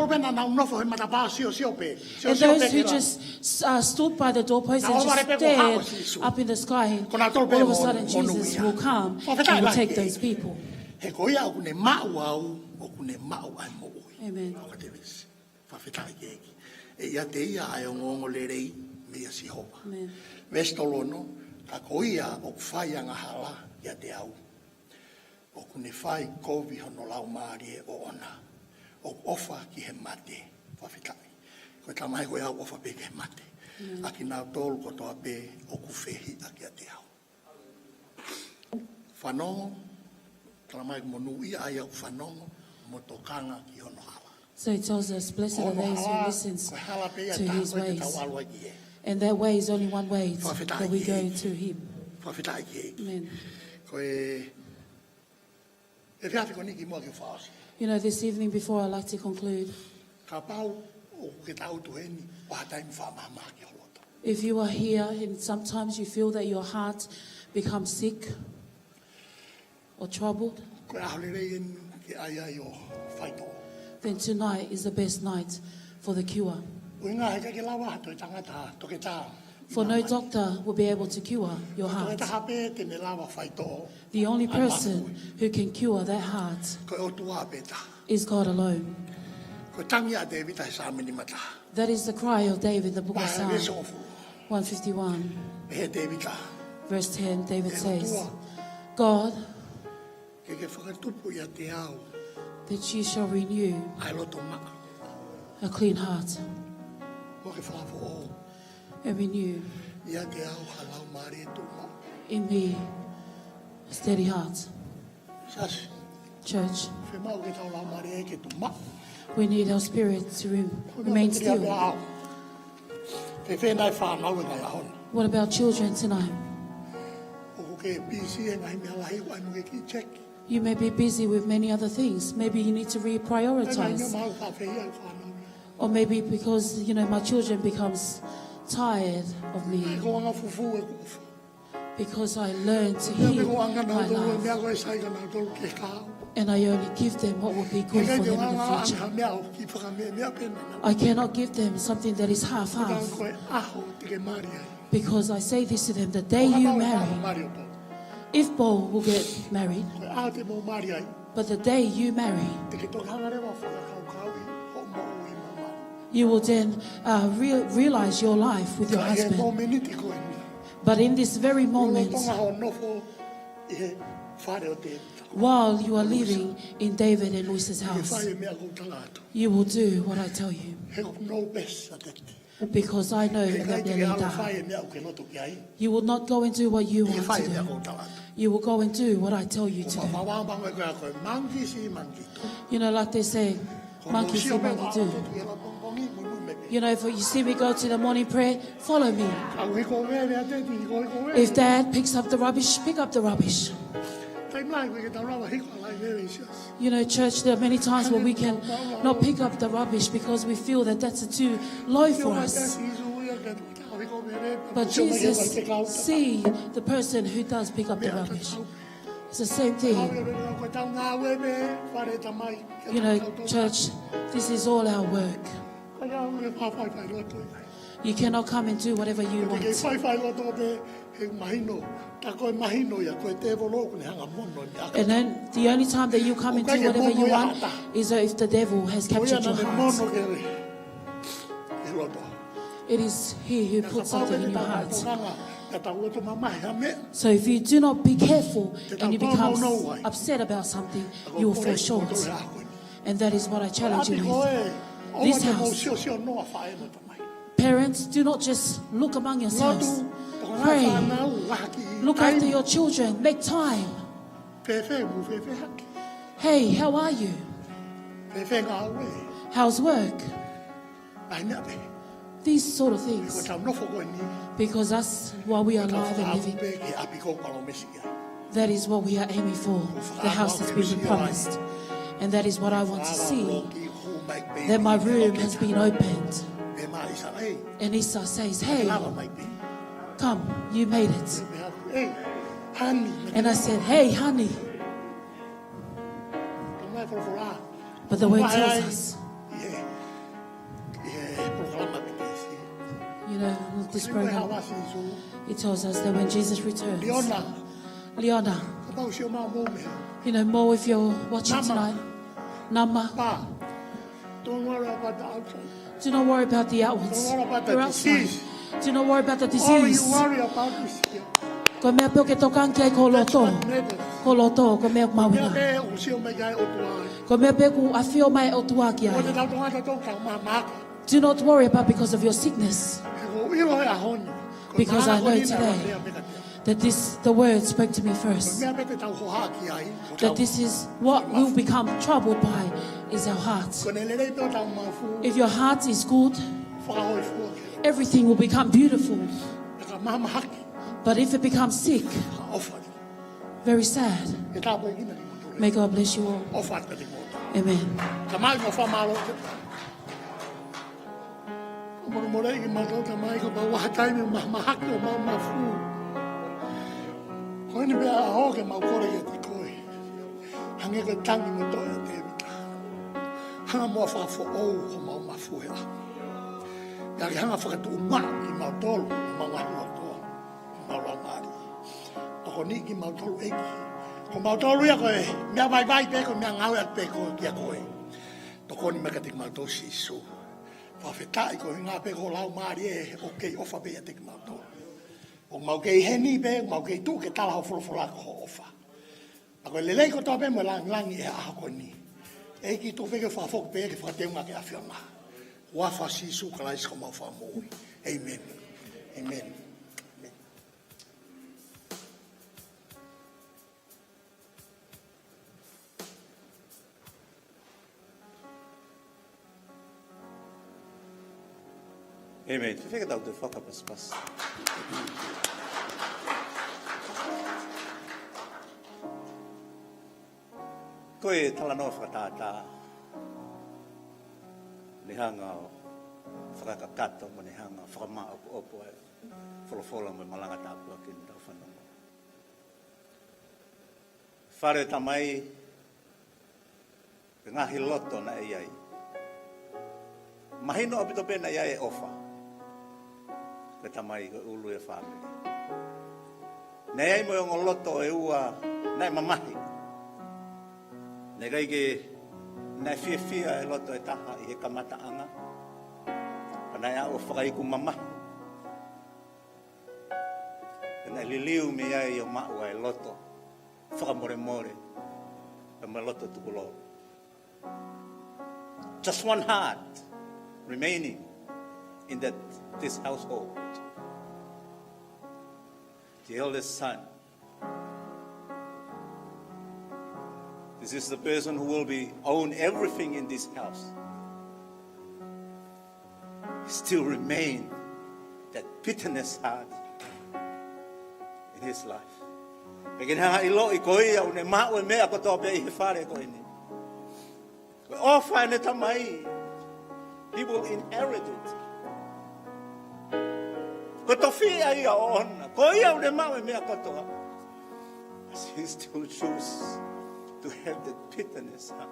those who just, uh, stood by the doorpost and just stared up in the sky, all of a sudden Jesus will come and will take those people. He ko ia ʻoku ne maʻu au, ʻoku ne maʻu ʻa e moʻui. Amen. Fakafetaʻi ki he ʻEiki. ʻE ʻiate ia ʻa e ongoongolelei meia Sihova. Amen. Veesi tolu ono, ka ko ia ʻoku fai angahala kiate au, ʻoku ne fai kovi hono laumālie ʻoʻona, ʻoku ʻofa ki he mate. Fakafetaʻi. Ko e Tamai ko e ʻofa pē ki he mate. Amen. ʻA kinautolu kotoa pē ʻoku fehiʻa kiate au. Fanongo, tala mai ʻoku monūʻia ia ʻoku fanongo mo tokanga ki hono hala. So it tells us, blessed are those who listens to his ways. Hono hala, ko e hala pē ia ʻe taha ko ē te tau ʻalu ai ki ai. And that way is only one way that we go to him. Fakafetaʻi ki he ʻEiki. Amen. Ko e, ʻe fēfē ko eni kimuʻa ke fakaʻosi? You know, this evening before I like to conclude, kapau ʻoku ke tangutu heni ʻo ha taimi fakamahamaha ki ho loto. If you are here and sometimes you feel that your heart becomes sick or troubled, ko e ʻaho lelei eni ke ʻai ai ho faitoʻo. Then tonight is the best night for the cure. ʻUhinga he ʻikai ke lava ha toe tangata, toketā. For no doctor will be able to cure your heart. Ko e toketā pē te ne lava faitoʻo. The only person who can cure that heart is God alone. Ko e tangi ʻa Tēvita he Saame nimataha. That is the cry of David, the book of Psalms one fifty-one. Pehē ʻe Tēvita, verse ten, David says, God, ke ke fakatupu ʻiate au, that you shall renew ʻa e loto maʻa, a clean heart, mo ke fakafoʻou, and renew, ʻiate au ha laumālie tuʻumaʻu, in me a steady heart. Siasi. Church. Fiemaʻu ke tau laumālie ke tuʻumaʻu. We need our spirit to re-, remain still. Ko e meʻa pē ia pea au. Fēfē nai fānau he ngaahi ʻaho ni? What about children tonight? ʻOku ke busy he ngaahi meʻa lahi ʻoku ʻai mo ke kiʻi check. You may be busy with many other things. Maybe you need to reprioritize. Ngaahi meʻa maʻu ka feia e fānau. Or maybe because, you know, my children becomes tired of me. Ko e anga fufū ʻeku ʻofa. Because I learn to hear my love. Meʻa pē ko e anga nautolu, meʻa ko ē sai kia nautolu ke kau. And I only give them what will be good for them in the future. He ʻikai te u anga ha meʻa ʻoku kiʻi fakameʻameʻa pē naʻa nau. I cannot give them something that is half-half. Ko e ʻaho te ke mali ai. Because I say this to them, the day you marry, if Bo will get married, ko e ʻaho te mo mali ai, but the day you marry, te ke toki hanga leva ʻo fakakaukauʻi hoʻo moʻui mo mali. You will then, uh, real-, realize your life with your husband. Ka ʻi he momeniti ko eni, But in this very moment, lolotonga hoʻo nofo ʻi he fale ʻo Tēvita, while you are living in David and Luis's house, ke fai e meʻa ʻoku ou tala atu, you will do what I tell you. He ʻoku nau pesi a teti. Because I know that they're leader. He ʻikai te ke ʻalu ʻo fai e meʻa ʻoku ke loto ki ai. You will not go and do what you want to do. Te ke fai e meʻa ʻoku ou tala atu. You will go and do what I tell you to do. Ko e faʻahinga meʻa ko ē ko e monkey see, monkey do. You know, like they say, monkey see, monkey do. Ko hoʻomou sio pē ʻoku ou ʻalu atu ki he lotu pongipongi, muimui mai pē. You know, if you see me go to the morning prayer, follow me. Ka ʻoku hiko vele ʻa teti, hiko, hiko vele. If dad picks up the rubbish, pick up the rubbish. Taimi lahi ʻoku ʻikai ke tau lava hiko ʻa e laivele ʻi siasi. You know, church, there are many times where we can not pick up the rubbish because we feel that that's too low for us. But Jesus see the person who does pick up the rubbish. It's the same thing. You know, church, this is all our work. You cannot come and do whatever you want. He mahino, tā ko e mahino ia, ko e tēvolo ʻoku ne hanga ʻo mono e meʻa. And then the only time that you come and do whatever you want is if the devil has captured your heart. It is he who puts something in your heart. So if you do not be careful and you become upset about something, you will fall short. And that is what I challenge you with. This house, parents, do not just look among yourselves. Pray. Look after your children. Make time. Hey, how are you? How's work? These sort of things. Because us, while we are alive and living, that is what we are aiming for, the house that's been promised. And that is what I want to see, that my room has been opened. And Esau says, "Hey, come, you made it." And I said, "Hey, honey." But the word tells us, you know, with this program, it tells us that when Jesus returns, Leona, you know, Mo, if you're watching tonight, Nama, don't worry about the outside. Do not worry about the outwards. Don't worry about the disease. Do not worry about the disease. All you worry about is here. Ko e meʻa pē ʻoku ke tokanga ki ai ko ho loto. That's what matters. Ko ho loto, ko e meʻa ʻoku mahuʻinga. Ko e meʻa pē ʻoku sio mai ai ʻOtua. Ko e meʻa pē ʻoku sio mai ai ʻOtua ki ai. Do not worry about because of your sickness. Because I know today that this, the word spoke to me first. That this is what we'll become troubled by, is our heart. If your heart is good, everything will become beautiful. But if it becomes sick, very sad. May God bless you all. Amen. Molemole kimautolu Tamai, ko ʻemau vahaʻa taimi ʻo mahaki ʻo mau mafu. Ko eni pē ʻa e ʻaho ke mau kole kiate koe. Hangē ko e tangi mo e toʻe ʻa Tēvita. Hanga muʻa ʻo fakafoʻou ko ʻemau mafu he ʻaho ni. Pea ke hanga ʻo fakatuʻumaʻu kimautolu, ʻemau ngaahi loto, ʻemau laumālie. Tokoniʻi kimautolu ʻEiki. Ko mautolu ia ko e meʻa vaivai pē, ko e meʻangāue atu pē ko ia kia koe. Tokoni mai kiate kimautolu Sīsū. Fakafetaʻi koeʻuhi pē ko ho Laumālie ʻoku kei ʻofa pē ʻiate kimautolu. ʻOku mau kei ʻi heni pē, mau kei tuʻu ke tala hoʻo folofola ko hoʻo ʻofa. Pea ko e lelei kotoa pē mo e lāngilangi ʻi he ʻaho ko eni, ʻEiki, tuku pē ke fakafoki pē ke fakateunga ki he ʻAfiona. Huafa ʻo Sīsū Kalaisi ko homau Fakamoʻui. ʻĒmeni. ʻĒmeni. ʻĒmeni. Fēfē ka tau toe fakapasipasi? Ko e talanoa fakatātā, ne hanga ʻo fakakakato mo ne hanga ʻo fakamāʻopoʻopo ʻa e folofola mo e malanga tāpuaki ne tau fanongo. Fale ʻo e tamai, ko e ngaahi loto naʻe ʻi ai. Mahino ʻaupito pē naʻe ʻi ai e ʻofa. Ko e tamai ko e ʻulu ʻo e fāmili. Naʻe ʻi ai mo e ongo loto ʻe ua naʻe mamahi. Naʻe ʻikai ke, naʻe fiefia e loto ʻe taha ʻi he kamataʻanga. Pea naʻe aʻu ʻo fakaiku mamahi. Pea naʻe liliu mei ai ʻo maʻu ʻa e loto fakamolemole, pea mo e loto tukulolo. Just one heart remaining. in that, this household. The eldest son. This is the person who will be own everything in this house. Still remain that bitterness heart in his life. Pea ke ne hanga ʻiloʻi ko ia ʻoku ne maʻu e meʻa kotoa pē ʻi he fale ko eni. Ko e ʻofa ʻene tamai, he will inherit it. Ko e tofiʻa ia ʻoʻona, ko ia ʻoku ne maʻu e meʻa kotoa. But he still choose to have that bitterness heart.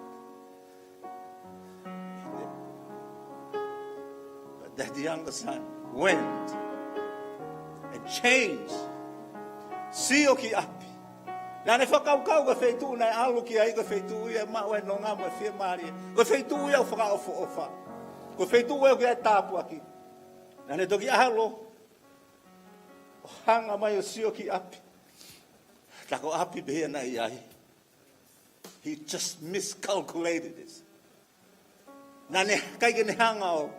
But that younger son went and changed. Sio ki ʻapi. Naʻa ne fakakaukau ko e feituʻu naʻe ʻalu ki ai, ko e feituʻu ia ʻe maʻu ai e nonga mo e fiemālie. Ko e feituʻu ia ʻoku fakaʻofoʻofa. Ko e feituʻu ia ʻoku ʻi ai e tāpuaki. Naʻa ne toki ʻalu ʻo hanga mai ʻo sio ki ʻapi. Tā ko ʻapi pē ia naʻe ʻi ai. He just miscalculated this. Naʻa ne ʻikai ke ne hanga ʻo,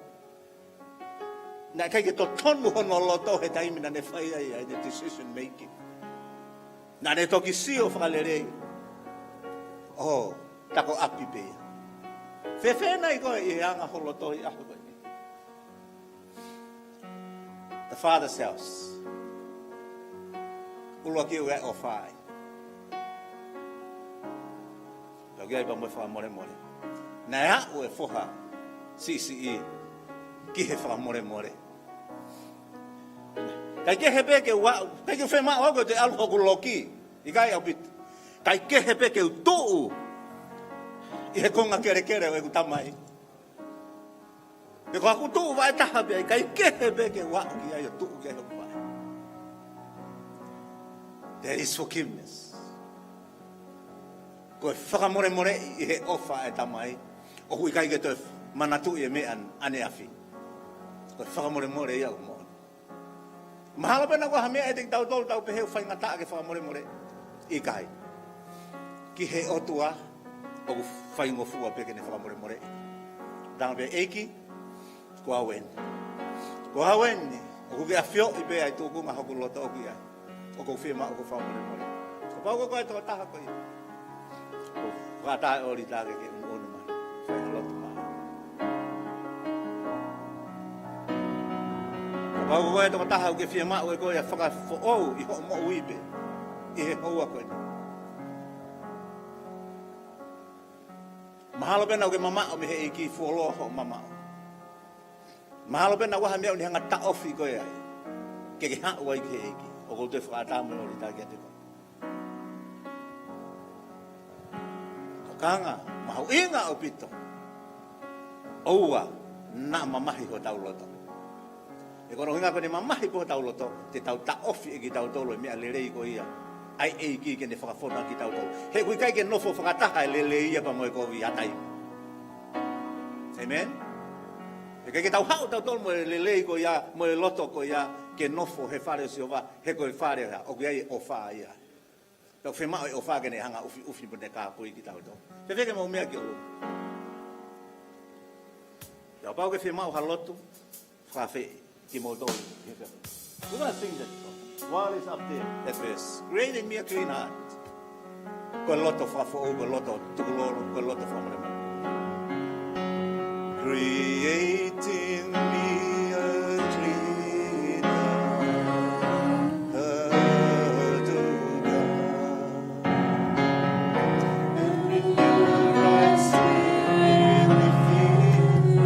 naʻe ʻikai ke totonu hono loto he taimi naʻa ne fai ai ʻene decision making. Naʻa ne toki sio fakalelei. ʻŌ, tā ko ʻapi pē ia. Fēfē nai koe ʻi he anga ho loto ʻi he ʻaho ko eni? The Father's house. ʻUluaki ʻoku ʻi ai e ʻofa ai. Pea ʻoku ʻi ai pē mo e fakamolemole. Naʻe aʻu e foha siʻisiʻi ki he fakamolemole. ʻIkai kehe pē ke u aʻu, ʻikai ke u fiemaʻu au ke u toe ʻalu hoku loki. ʻIkai ʻaupito. ʻIkai kehe pē ke u tuʻu ʻi he konga kelekele ʻo ʻeku tamai. Pea ko haʻaku tuʻu vaʻe taha pē, ʻikai kehe pē ke u aʻu ki ai ʻo tuʻu ki ai hoku vaʻe. There is forgiveness. Ko e fakamolemoleʻi ʻi he ʻofa ʻa e tamai, ʻoku ʻikai ke toe manatuʻi e meʻa ʻaneafi. Ko e fakamolemole ia ʻoku moʻoni. Mahalo pē naʻa ʻoku ʻi ai ha meʻa ʻiate kitautolu tau pehē ʻoku faingataʻa ke fakamolemoleʻi. ʻIkai. Ki he ʻOtua, ʻoku faingofua pē ke ne fakamolemoleʻi. Tala pē ʻEiki, ko au eni. Ko au eni, ʻoku ke ʻafioʻi pē ʻa e tūkunga hoku loto ʻoku ʻi ai. ʻOku ou fiemaʻu ke fakamolemole. Kapau ko koe e tokotaha ko ia. ʻOku ou fakataʻe ʻo lita ke ke ʻunu ʻunu mai. Fai ha lotu mai. Kapau ko koe e tokotaha ʻoku ke fiemaʻu ʻe koe ʻa e fakafoʻou ʻi hoʻo moʻui pē. ʻI he houa ko eni. Mahalo pē naʻa ʻoku ke mamaʻo mei he ʻEiki fuoloa hoʻo mamaʻo. Mahalo pē naʻa ʻoku ʻi ai ha meʻa ʻoku ne hanga taʻofi koe ai. Ke ke haʻu ai ki he ʻEiki. ʻOku ou toe fakaʻatā mo e ʻolita kiate koe. Tokanga, mahuʻinga ʻaupito. ʻOua, naʻa mamahi hotau loto. He ko hono ʻuhinga ko ʻene mamahi pē hotau loto, te tau taʻofi ʻe kitautolu e meʻa lelei ko ia. ʻA e ʻEiki ke ne fakafonu kitautolu. He ʻoku ʻikai ke nofo fakataha e lelei ia pea mo e kovi ha taimi. Amen? He ʻikai ke tau haʻu tautolu mo e lelei ko ia, mo e loto ko ia, ke nofo he fale ʻo Sihova, he ko e fale ia, ʻoku ʻi ai e ʻofa ia. Pea ʻoku fiemaʻu e ʻofa ke ne hanga ʻufiʻufi mo ne kāpui kitautolu. Fēfē ke mou meʻa ki ʻolunga? Kapau ʻoku ke fiemaʻu ha lotu, fakafeʻi kimoutolu. We're gonna sing that song. While it's up there, that verse. Create in me a clean heart. Ko e loto fakafoʻou, ko e loto tukulolo, ko e loto fakamolemole. Create in me a clean heart, O God, and renew a right spirit within me.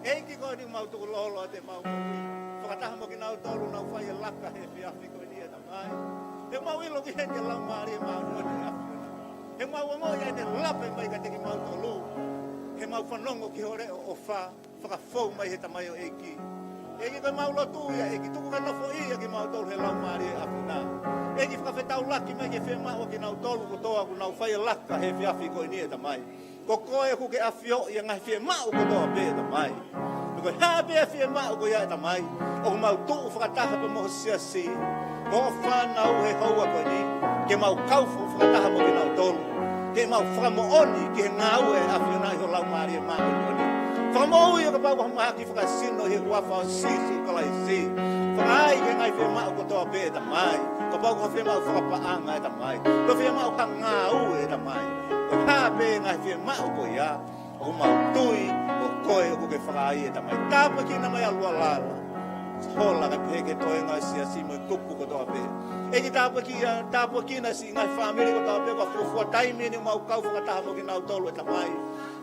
ʻEiki, ko eni mau tukulolo atu ʻemau moʻui fakataha mo kinautolu ʻoku nau fai e laka he efiafi ko eni, ʻe Tamai. He mau ʻilo ki heni e Laumālie Māʻoniʻoni ʻa e ʻAfiona. He mau ongoʻi ʻene lape mai kiate kimautolu. He mau fanongo ki ho leʻo ʻofa fakafou mai he tamaioʻeiki. ʻEiki, ko ʻemau lotu ia, ʻEiki, tuku ke nofoʻia kimautolu he Laumālie ʻa e ʻAfiona. ʻEiki, fakafetaulaki mai ki he fiemaʻu ʻa kinautolu kotoa ʻoku nau fai e laka he efiafi ko eni, ʻe Tamai. Ko koe ʻoku ke ʻafioʻi ʻa e ngaahi fiemaʻu kotoa pē, ʻe Tamai. Pea ko e hā pē ʻa e fiemaʻu ko ia, ʻe Tamai, ʻoku mau tuʻu fakataha pē mo ho siasi, ko hoʻo fānau he houa ko eni, ke mau kau fakataha mo kinautolu, ke mau fakamoʻoni ki he ngāue ʻa e ʻAfiona ʻi ho Laumālie Māʻoniʻoni. Fakamoʻui ʻo kapau ko ha mahaki fakasino ʻi he huafa ʻo Sīsū Kalaisi. Fakaai ki he ngaahi fiemaʻu kotoa pē, ʻe Tamai. Kapau ko ha fiemaʻu fakapaʻanga, ʻe Tamai, ko ha fiemaʻu ha ngāue, ʻe Tamai, ko e hā pē ngaahi fiemaʻu ko ia, ʻoku mau tui ko koe ʻoku ke fakaai, ʻe Tamai. Tāpuekina mai ʻa Lualala. Hola ka pehē ki he toenga ʻo e siasi mo e kupu kotoa pē. ʻEiki, tāpuekina, tāpuekina siʻi ngaahi fāmili kotoa pē, ko e fuofua taimi ni ʻoku mau kau fakataha mo kinautolu, ʻe Tamai.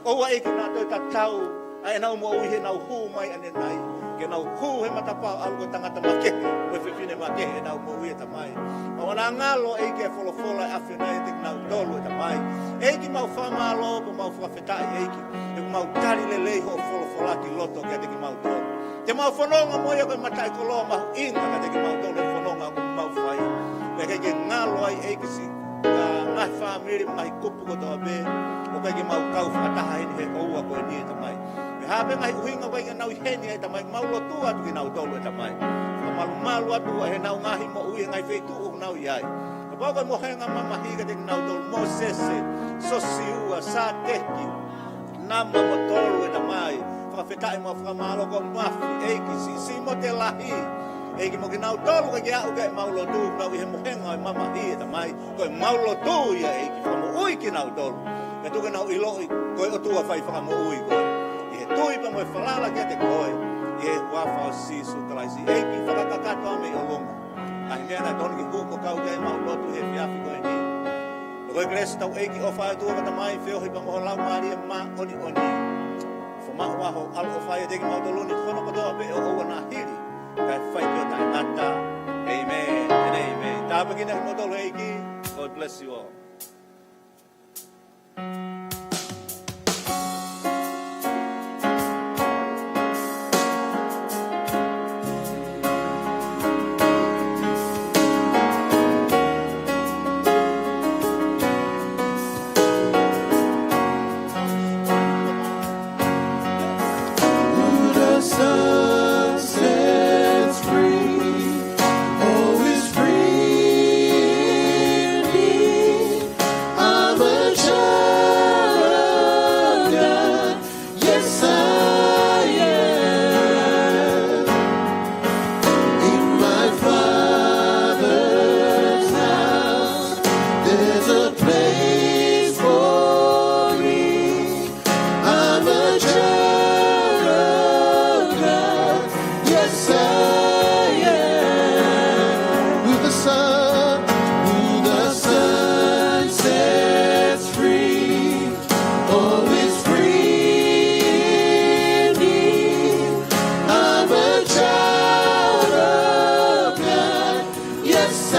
ʻOua ʻEiki naʻa toe tatau ʻa ʻenau moʻui heʻenau hū mai ʻanenai, ke nau hū he matapā ʻo e ʻalu ko e tangata makehe, ko e fefine makehe ʻenau moʻui, ʻe Tamai. Mau ʻanangalo ʻEiki e folofola ʻa e ʻAfiona ʻiate kinautolu, ʻe Tamai. ʻEiki, mau fakamālō pea mau fakafetaʻi ʻEiki, he ʻoku mau tali lelei hoʻo folofola ki loto kiate kimautolu. Te mau fononga mo ia ko e mataʻikoloa mahuʻinga kiate kimautolu he fononga ʻoku mau fai. Pea ʻikai ke ngalo ai ʻEiki siʻi ngaahi fāmili, ngaahi kupu kotoa pē ʻoku ʻikai ke mau kau fakataha heni he houa ko eni, ʻe Tamai. Pea hā pē ngaahi ʻuhinga ʻoku ʻikai ke nau ʻi heni ai, ʻe Tamai, mau lotu atu kinautolu, ʻe Tamai. Fakamalumalu atu ʻa ʻenau ngaahi moʻui he ngaahi feituʻu ʻoku nau ʻi ai. Kapau ko e mohenga mamahi kiate kinautolu, Mōsese, Siosiua, Sāteki, Nāmani mo Tolu, ʻe Tamai. Fakafetaʻi mo fakamālō, ko Mafi, ʻEiki, siʻi Simote Lahi, ʻEiki, mo kinautolu ʻoku ʻikai ke aʻu ki heʻemau lotu, nau ʻi he mohenga ʻo e mamahi, ʻe Tamai. Ko ʻemau lotu ia, ʻEiki, fakamoʻui kinautolu. Pea tuku ke nau ʻiloʻi ko e ʻOtua fai fakamoʻui koe, ʻi he tui pea mo e falala kiate koe, ʻi he huafa ʻo Sīsū Kalaisi. ʻEiki, fakakakato ā mei ʻolunga ʻa e meʻa naʻe tonu ke hū mo kau ki ai ʻemau lotu he efiafi ko eni. Ko e kelesi ʻa hotau ʻEiki, ʻofa ʻa e ʻOtua ko e Tamai, feohi pea mo ho Laumālie Māʻoniʻoni, fakamoʻoni ʻa ho ʻAlo ʻofa ʻiate kimautolu ni, hono kotoa pē ʻo ʻoua naʻa hili, kae fai pē ʻo taʻengata. Amen and amen. Tāpuekina kimoutolu ʻe he ʻEiki. God bless you all. Who the Son sets free, oh, is free indeed. I'm a child of God. Yes, I am. In my Father's house, there's a place for me. I'm a child of God. Yes, I am. Who the Son, who the Son sets free, oh, is free indeed. I'm a child of God. Yes, I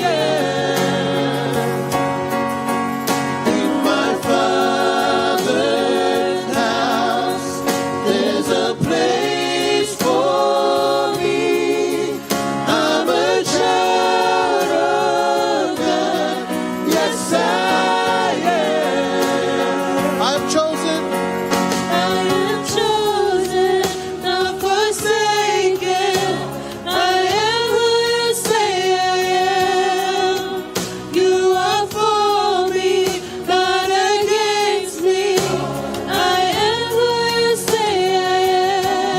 am. In my Father's house, there's a place for me. I'm a child of God. Yes, I am. I'm chosen. I am chosen, not forsaken. I am who you say I am. You are for me, not against me. I am who you say I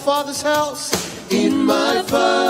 Father's house. In my father's